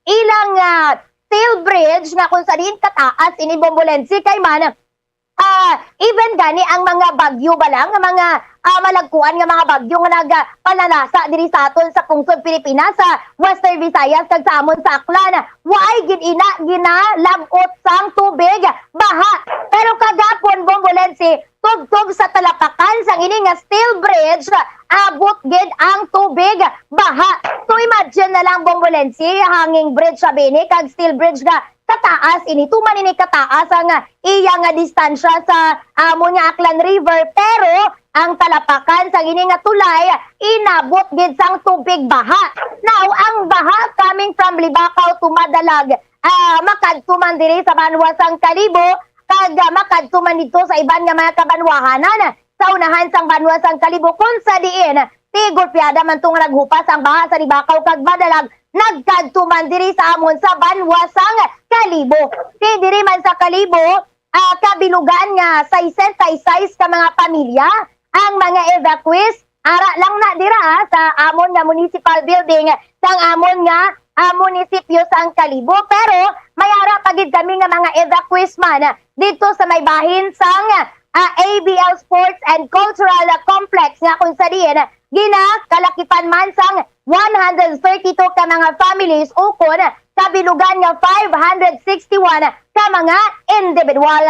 ilang, ah, steel bridge nga kung sa diin kataas ini, Bombolense, kay man, ah, even gani ang mga bagyo ba lang, nga mga, ah, malagkuan nga mga bagyo nga nag, ah, pananasa diri sa aton sa pungsod Pilipinas, sa Western Visayas, kag sa amon sa Aklan, waay gid ina ginalab-ot sang tubig, baha. Pero kagapon, Bombolense, tubtob sa talapakan sang ini nga steel bridge, abot gid ang tubig, baha. So, imagine na lang, Bombolense, hanging bridge sa bini kag steel bridge nga kataas ini, tuman ini kataas ang, ah, iya nga distansya sa amon nga Aklan River, pero ang talapakan sang ini nga tulay inabot gid sang tubig baha. Now, ang baha coming from Libacao to Madalag, ah, makadto man diri sa banwa sang Kalibo, kag, ah, makadto man didto sa iban nga mga kabanwahanan sa unahan sang banwa sang Kalibo, kung sa diin ti golpeada man to nga naghupas ang baha sa Libacao kag Madalag, nagkadto man diri sa amon sa banwa sang Kalibo. Ti diri man sa Kalibo, ah, kabilugan nga sesenta y seis ka mga pamilya ang mga evacuees. Ara lang na dira, ah, sa amon nga municipal building sang amon nga, ah, munisipyo sang Kalibo. Pero may ara pa gid kami nga mga evacuees man didto sa may bahin sang, ah, A B L Sports and Cultural Complex, nga kung sa diin ginakalakipan man sang one hundred thirty-two ka mga families ukon kabilugan nga five hundred sixty-one ka mga individual.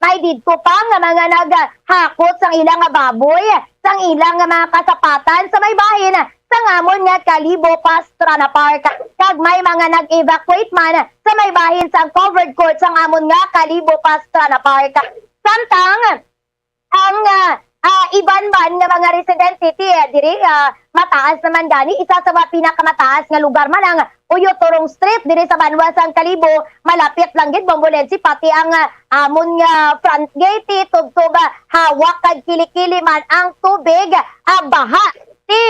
May didto pa nga mga naghakot sang ila nga baboy, sang ila nga mga kasapatan sa may bahin sang amon nga Kalibo Pastrana Park, kag may mga nag-evacuate man sa may bahin sang covered court sang amon nga Kalibo Pastrana Park. Samtang ang, ah, ah, iban man nga mga residente ti, ah, diri, ah, mataas naman gani, isa sa mga pinakamataas nga lugar man ang Uyo Turong Street diri sa banwa sang Kalibo. Malapit lang gid, Bombolense, pati ang, ah, amon nga front gate, eh, tubtob, ah, hawak kag kilikili man ang tubig, ah, baha. Ti,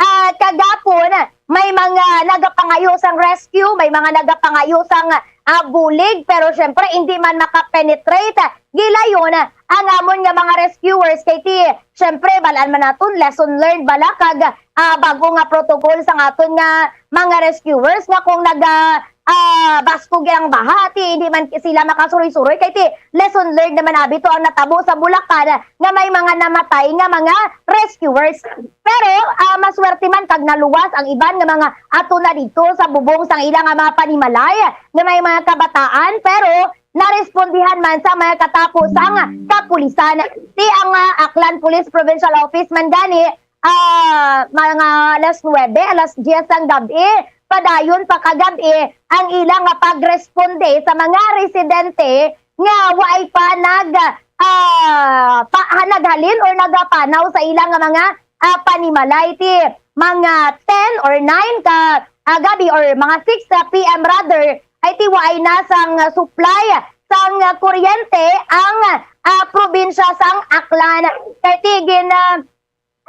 ah, kagapon, may mga nagapangayo sang rescue, may mga nagapangayo sang, ah, bulig, pero syempre, hindi man makapenetrate. Gilayon, ang amon nga mga rescuers, kay ti, syempre, balaan man naton, lesson learned bala, kag, ah, bago nga protocol sang aton nga mga rescuers, nga kung naga, ah, baskog ang baha, ti, hindi man sila makasuroy-suroy, kay ti, lesson learned naman abi to ang natabo sa Bulacan, nga may mga namatay nga mga rescuers. Pero, ah, maswerte man kag naluwas ang iban nga mga ato na didto sa bubong sang ila nga mga panimalay nga may mga kabataan, pero narespondihan man sa mga katapo sang kapulisan. Ti ang, ah, Aklan Police Provincial Office man gani, ah, mga alas nuwebe, alas diyes sang gab-i, padayon pa kagab-i ang ila nga pagresponde sa mga residente nga waay pa nag, ah, pa, ha, naghalin or nagapanaw sa ila nga mga, ah, panimalay. Ti mga ten or nine ka, ah, gab-i or mga six sa P M rather, ay ti waay na sang, ah, supply sang, ah, kuryente ang, ah, probinsya sang Aklan. Kay ti gin, ah,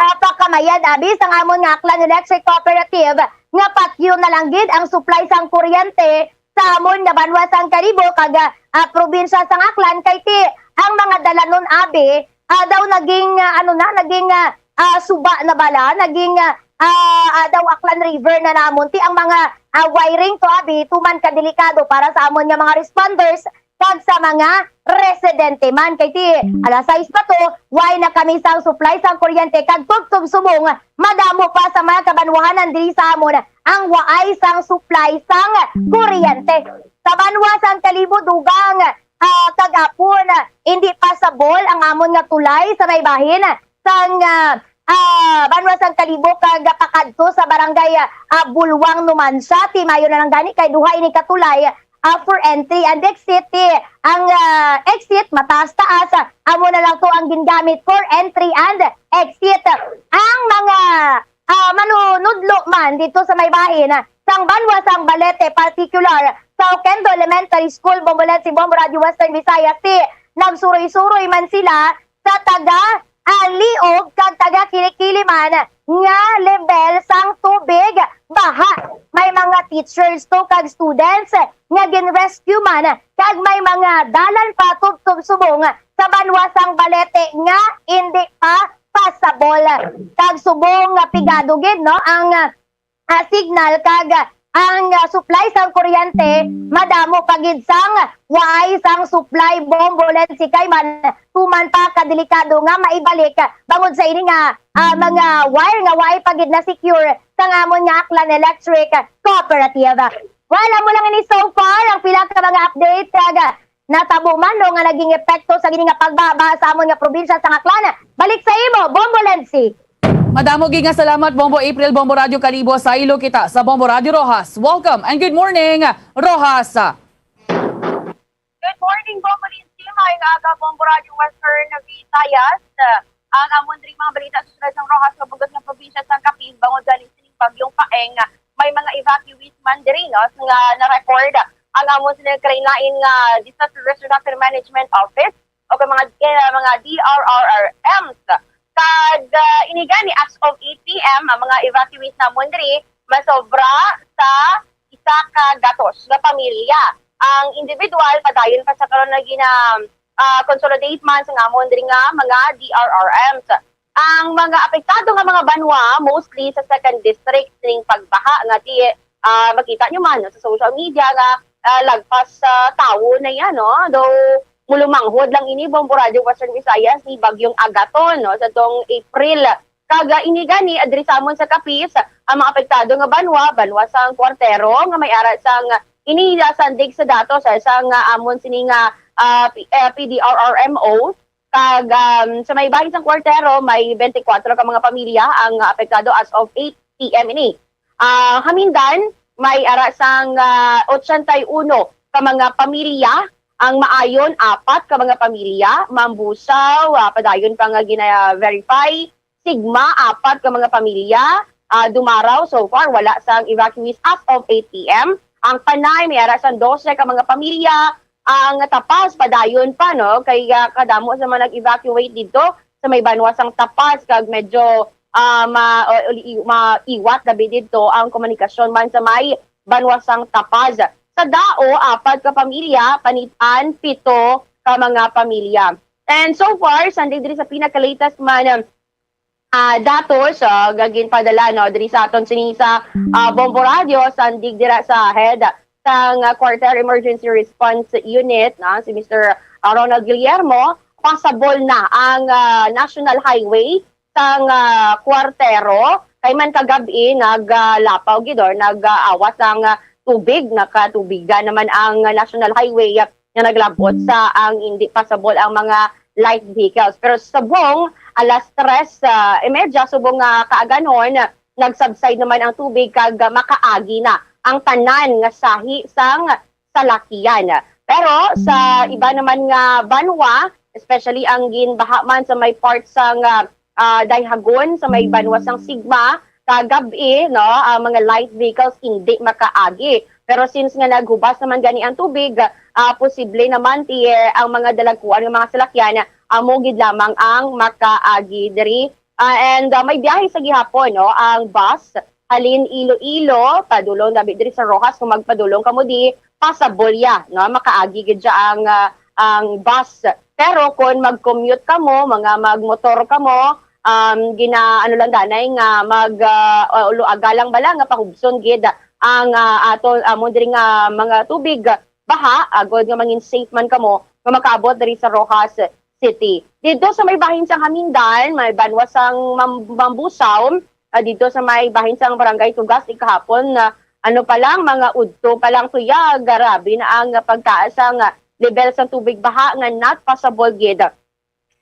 ah, pakamayad abi sang amon nga Aklan Electric Cooperative nga patyo na lang gid ang supply sang kuryente sa amon nga banwa sang Kalibo kag, ah, probinsya sang Aklan, kay ti ang mga dalanon abi, ah, daw naging, ah, ano na, naging, ah, ah, suba na bala, naging, ah, ah, ah, daw Aklan River na namon ti ang mga, ah, wiring to abi, tuman ka delikado para sa amon nga mga responders kag sa mga residente man. Kay ti alas sais pa to, way na kami sang supply sang kuryente, kag tubtob subong madamo pa sa mga kabanwahanan diri sa amon ang waay sang supply sang kuryente. Sa banwa sang Kalibo, dugang, ah, kagapon, ah, hindi passable ang amon nga tulay sa may bahin sang, ah, ah, banwa sang Kalibo kag pakadto sa barangay, ah, Bulwang Numancia. Ti maayo na lang gani kay duha ini ka tulay, ah, for entry and exit. Ti ang, ah, exit mataas-taas, ah, amo na lang to ang gingamit for entry and exit. Ang mga, ah, manunudlo man dito sa may bahin, ah, sang banwa sang Balete, particular sa Oquendo Elementary School, Bombolense, Bombo Radio Western Visayas, ti nagsuroy-suroy man sila sa taga, ah, liog kag taga kilikili man nga level sang tubig baha. May mga teachers to kag students nga gin-rescue man, kag may mga dalan pa tubtob subong sa banwa sang Balete nga indi pa pasabol. Kag subong nga pigado gid, no, ang, ah, ah, signal kag, ah, ang, ah, supply sang kuryente madamo pa gid sang waay sang supply, Bombo Lensi, kay man tuman pa kadelikado nga maibalik, ah, bangod sa ini nga, ah, mga wire nga waay pa gid na secure sang amon nga Aklan Electric Cooperative. Well, amo lang ini so far ang pila ka mga update kag, ah, natabo man, no, nga naging epekto sa gini nga pagbaba sa amon nga probinsya sa Aklan. Balik sa imo, Bombo Lensi. Madamo gid nga salamat, Bombo April, Bombo Radyo Kalibo. Sa ilo kita sa Bombo Radyo Roxas. Welcome and good morning, Roxas. Good morning, Bombo Lindsay. Maayong aga, Bombo Radyo Western Visayas. Ang amon diri mga balita sa siyudad sang Roxas nga bug-os nga probinsya sang Capiz, bangod gani sining bagyong Paeng, may mga evacuees man diri, no, nga na-record ang amon sini kalain-lain nga Disaster Response Management Office o kay mga, eh, mga D R R Ms. Kag, ah, ini gani, as of eight P M, ang mga evacuees namon diri masobra sa isa ka gatos nga pamilya. Ang individual padayon pa sa karon na gina, ah, consolidate man sa ngamon diri nga mga D R R Ms. Ang mga apektado nga mga banwa, mostly sa second district, ning pagbaha nga di, ah, makita nyo man, no, sa social media nga, ah, lagpas sa tawo na yan, no? Though, mulumanghod lang ini, Bombo Radyo Western Visayas, ni Bagyong Agaton, no, sa tong April. Kag, ah, ini gani, ah, diri sa amon sa Capiz, ang mga apektado nga banwa, banwa sang Cuartero, nga may ara sang, ah, ini, ah, sandig sa datos, ah, sang, ah, amon sini nga, ah, P-, ah, P D R R M O. Kag, um, sa may bahin sang Cuartero, may twenty-four ka mga pamilya ang, ah, apektado as of eight P M ini. Ah, Hamindan, may ara sang, ah, ochenta y uno ka mga pamilya. Ang Maayon, apat ka mga pamilya. Mambusaw, ah, padayon pa nga gina-verify. Sigma, apat ka mga pamilya. Ah, Dumaraw, so far, wala sang evacuees as of eight P M. Ang Panay, may ara sang dose ka mga pamilya. Ang Tapaz, padayon pa, no? Kay, ah, kadamo sa mga nag-evacuate dito sa may banwa sang Tapaz, kag medyo, ah, ma-, o-, o-, i-, maiwat labi dito ang komunikasyon man sa may banwa sang Tapaz. Sa Dao, apat ka pamilya, Panit-an, pito ka mga pamilya. And so far, sandig diri sa pinaka-latest man, ah, datos, ah, nga ginpadala, no, diri sa aton sini sa, ah, Bombo Radio, sandig dira sa head sang, ah, Cuartero Emergency Response Unit, na si Mister, ah, Ronald Guillermo, pasabol na ang, ah, National Highway sang, ah, Cuartero. Kay man kagab-i, nag, ah, lapaw gid or nag, ah, awas ang, ah, tubig, nakatubigan naman ang National Highway, ah, nga naglabot sa ang hindi pasabol ang mga light vehicles. Pero subong alas tres, ah, y media, subong nga kaaganon, nag-subside naman ang tubig kag, ah, makaagi na ang tanan nga sahi sang salakyan. Pero sa iba naman nga banwa, especially ang ginbaha man sa may part sang, ah, ah, Dayhagon, sa may banwa sang Sigma, kagab-i, no, ang mga light vehicles hindi makaagi. Pero since nga naghubas naman gani ang tubig, ah, posible naman ti, eh, ang mga dalagkuan nga mga salakyan, amo gid lamang ang makaagi diri. Ah, and, ah, may biyahe sa gihapon, no, ang bus halin Iloilo, padulong dabi diri sa Roxas, kung magpadulong kamo di, pasabol ya, no, makaagi gid siya ang, ah, ang bus. Pero kung mag-commute kamo, mga magmotor kamo, um, gina-, ano lang danay nga mag, ah, o, luaga lang bala nga pahubson gid ang, ah, ato, amo diri nga mga tubig baha, agod nga mangin safe man kamo nga makaabot diri sa Roxas City. Dito sa may bahin sang Hamindan, may banwa sang Mam-, Mambusaw, ah, dito sa may bahin sang Barangay Tugas, ikahapon, ah, ano pa lang, mga udto pa lang tuya, grabe na ang pagtaas sang, ah, level sang tubig baha nga not passable gid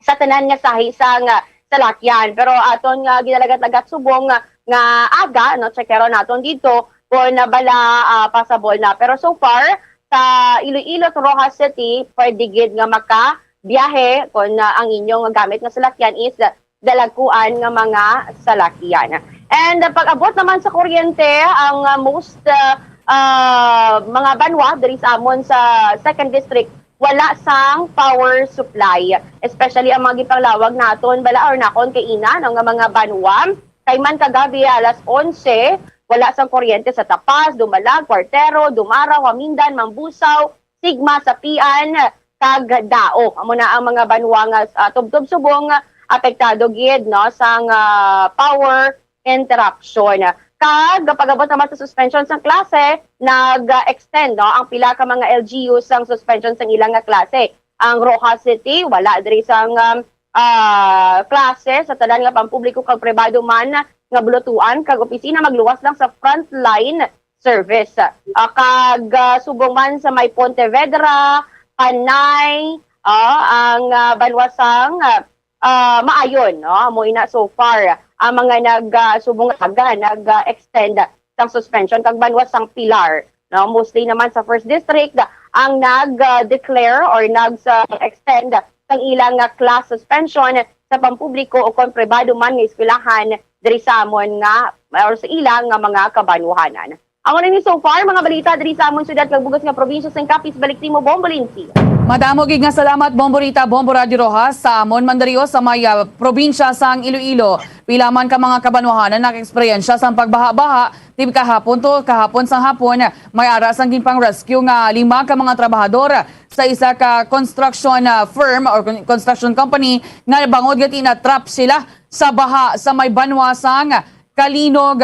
sa tanan nga sahi sang, ah, salakyan. Pero aton nga ginalagat-lagat subong nga, nga aga, no, checkero naton dito kung na bala, ah, passable na. Pero so far, sa Iloilo to Roxas City, pwede gid nga makabiyahe kung, ah, ang inyong gamit nga salakyan is dalagkuan nga mga salakyan. And, ah, pag-abot naman sa kuryente, ang, ah, most, ah, ah, mga banwa diri sa amon sa Second District, wala sang power supply, especially ang mga gipanglawag naton bala or nakon kay ina, no, nga mga banwa. Kay man kagabi alas onse, wala sang kuryente sa Tapaz, Dumalag, Cuartero, Dumaraw, Hamindan, Mambusaw, Sigma, Sapian, kag Dao. Amo na ang mga banwa nga, ah, tubtob subong, ah, apektado gid, no, sang, ah, power interruption. Kag pag-abot naman sa suspension sang klase, nag-extend, no, ang pila ka mga L G U sang suspension sang ilang nga klase. Ang Roxas City, wala diri sang, um, ah, klase sa tanan nga pampubliko kag pribado man nga bulutuan kag opisina, magluwas lang sa frontline service. Ah, kag, ah, subong man sa may Pontevedra, Panay, ah, ang, ah, banwa sang, ah, ah, maayon, no? Amo ina so far ang mga nag, ah, subong nga aga, nag, ah, extend sang suspension kag banwa sang Pilar, no? Mostly naman sa First District ang nag, ah, declare or nag, ah, extend sang ilang nga class suspension sa pampubliko o kon pribado man nga eskwelahan diri sa amon nga or sa ilang nga mga kabanwahanan. Amo na ni so far, mga balita diri sa amon syudad kag bug-os nga probinsya sang Capiz. Balik sa imo, Bombo Lindsay. Madamo gid nga salamat, Bombo Rita, Bombo Radyo Roxas. Sa amon man diri, o, sa may, ah, probinsya sang Iloilo, pila man ka mga kabanwahanan nag-eksperyensya sang pagbaha-baha. Tib kahapon to, kahapon sang hapon, may ara sang ginpang-rescue nga lima ka mga trabahador sa isa ka construction, ah, firm or con-, construction company nga bangod nga tina-trap sila sa baha sa may banwa sang Calinog,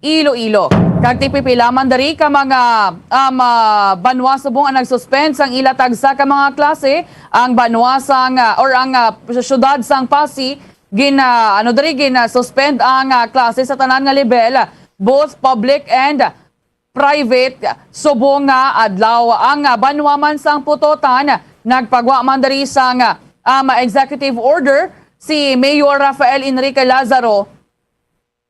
Iloilo. Kag ti pipila man diri ka mga, um, ah, banwa subong ang nag-suspend sang ila tagsa ka mga klase. Ang banwa sang, ah, or ang, ah, syudad sang Passi, gin, ah, ano diri, gin, ah, suspend ang, ah, klase sa tanan nga level, both public and private, subong nga adlaw. Ang, ah, banwa man sang Pototan, nagpagwa man diri sang, ah, um, executive order si Mayor Rafael Enrique Lazaro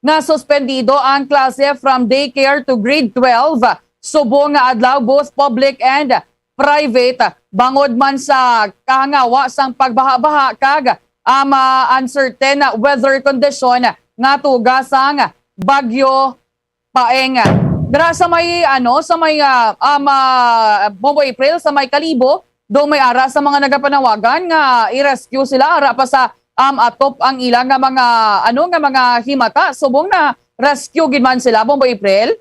nga suspendido ang klase from daycare to grade twelve, subong nga adlaw, both public and private, bangod man sa kahangawa sang pagbaha-baha kag, um, ah, uncertain weather condition nga tuga sang Bagyo Paeng. Dira sa may, ano, sa may, ah, um, ah, Bombo April, sa may Kalibo, do may ara sa mga nagapanawagan nga i-rescue sila, ara pa sa, um, atop ang ila nga mga, ano, nga mga himata, subong na rescue gid man sila, Bombo April?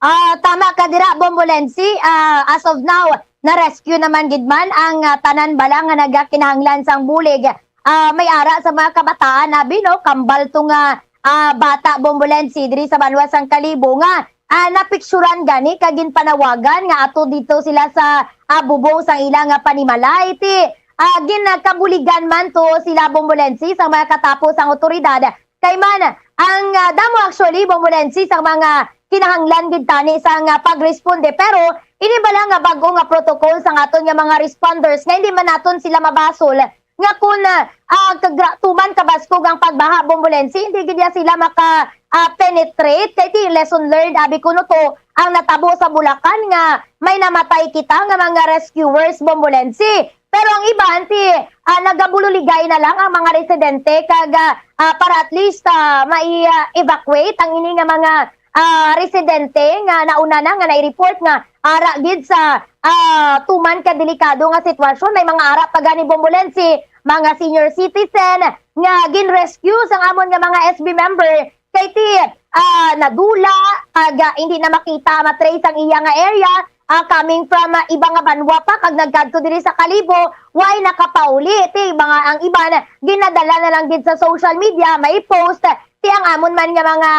Ah, tama ka dira, Bombo Lensi. Ah, as of now, na-rescue naman gid man ang, ah, tanan bala nga nagakinahanglan sang bulig. Ah, may ara sa mga kabataan, abi, no, kambal to nga, ah, bata, Bombo Lensi, diri sa banwa sang Kalibo nga, ah, napiksuran gani kag ginpanawagan nga ato dito sila sa, ah, bubong sang ila nga panimalay. Ti, ah, ginakabuligan man to sila, Bombo Lensi, sa mga katapo sang otoridad. Kay man, ang, ah, damo actually, Bombo Lensi, sa mga kinahanglan gid tani sang, ah, pagresponde. Pero ini bala nga bag-o nga protocol sang aton nga mga responders nga hindi man naton sila mabasol nga kung, ah, ah, kagra-, tuman kabaskog ang pagbaha, Bombo Lensi, hindi gid ya sila maka, ah, penetrate. Kay ti lesson learned, abi kuno to, ang natabo sa Bulacan nga may namatay kita nga mga rescuers, Bombo Lensi. Pero ang iban, ti, ah, nagabululigay na lang ang mga residente kag, ah, ah, para at least, ah, mai-, ah, evacuate ang ini nga mga, ah, residente nga nauna na nga nai-report nga ara gid sa, ah, tuman ka delikado nga sitwasyon. May mga ara pa gani, Bombo Lensi, mga senior citizen nga gin-rescue sang amon nga mga S B member kay ti, ah, nadula kag, ah, hindi na makita, ma-trace ang iya nga area, ah, coming from, ah, iba nga banwa pa kag nagkadto diri sa Kalibo, way nakapauli. Ti mga ang iban ginadala na lang gid sa social media, may post. Ti ang amon man nga mga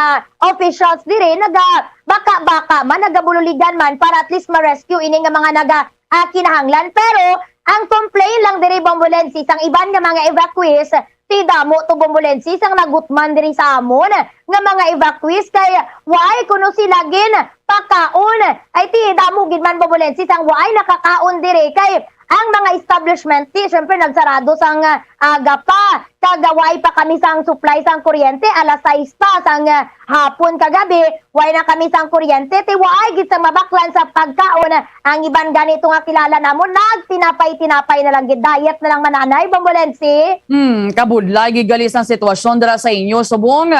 officials diri naga baka-baka man, nagabululigan man para at least ma-rescue ini nga mga naga, ah, kinahanglan. Pero ang complain lang diri, Bombo Lensi, sang iban nga mga evacuees, ti damo to, Bombo Lensi, sang nagutman diri sa amon nga mga evacuees kay waay kuno sila ginpakaon. Ay ti damo gid man, Bombo Lensi, sang waay nakakaon diri kay ang mga establishment ti syempre nagsarado sang, ah, aga pa, kag waay pa kami sang supply sang kuryente, alas sais pa sang, ah, hapon kagabi, way na kami sang kuryente, ti waay gid sang mabaklan sa pagkaon. Ang iban gani to nga kilala namon, nagtinapay-tinapay na lang gid, diet na lang man anay, Bombo Lensi. Hmm, kabudlay gid gali sang sitwasyon dira sa inyo subong.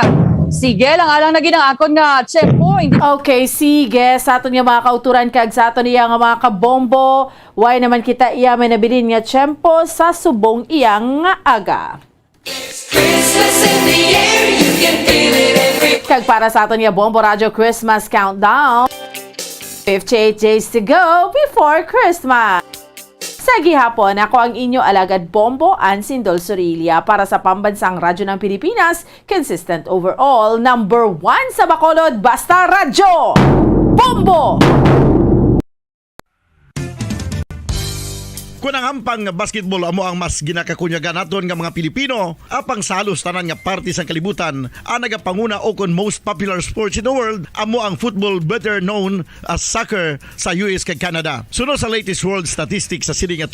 Sige lang, alang na gid ang akon nga tiyempo. Hindi Okay, sige. Sa aton nga mga kauturan kag sa aton iya nga mga kabombo, way naman kita iya may nabilin nga tiyempo sa subong iya nga aga. Christmas in the air, you can feel it every Kag para sa aton nga Bombo Radyo Christmas Countdown, fifty-eight days to go before Christmas. Tagihapon, ako ang inyo alagad Bombo, Ansindol Sorilla, para sa Pambansang Radyo ng Pilipinas, consistent overall, number one sa Bacolod, basta radyo! Bombo! Kung ang hampang nga basketball amo ang mas ginakakunyagan naton nga mga Pilipino, apang sa halos tanan nga parte sang kalibutan, ang nagapanguna o kon most popular sports in the world amo ang football, better known as soccer, sa U S kag Canada. Suno sa latest world statistics sa sini nga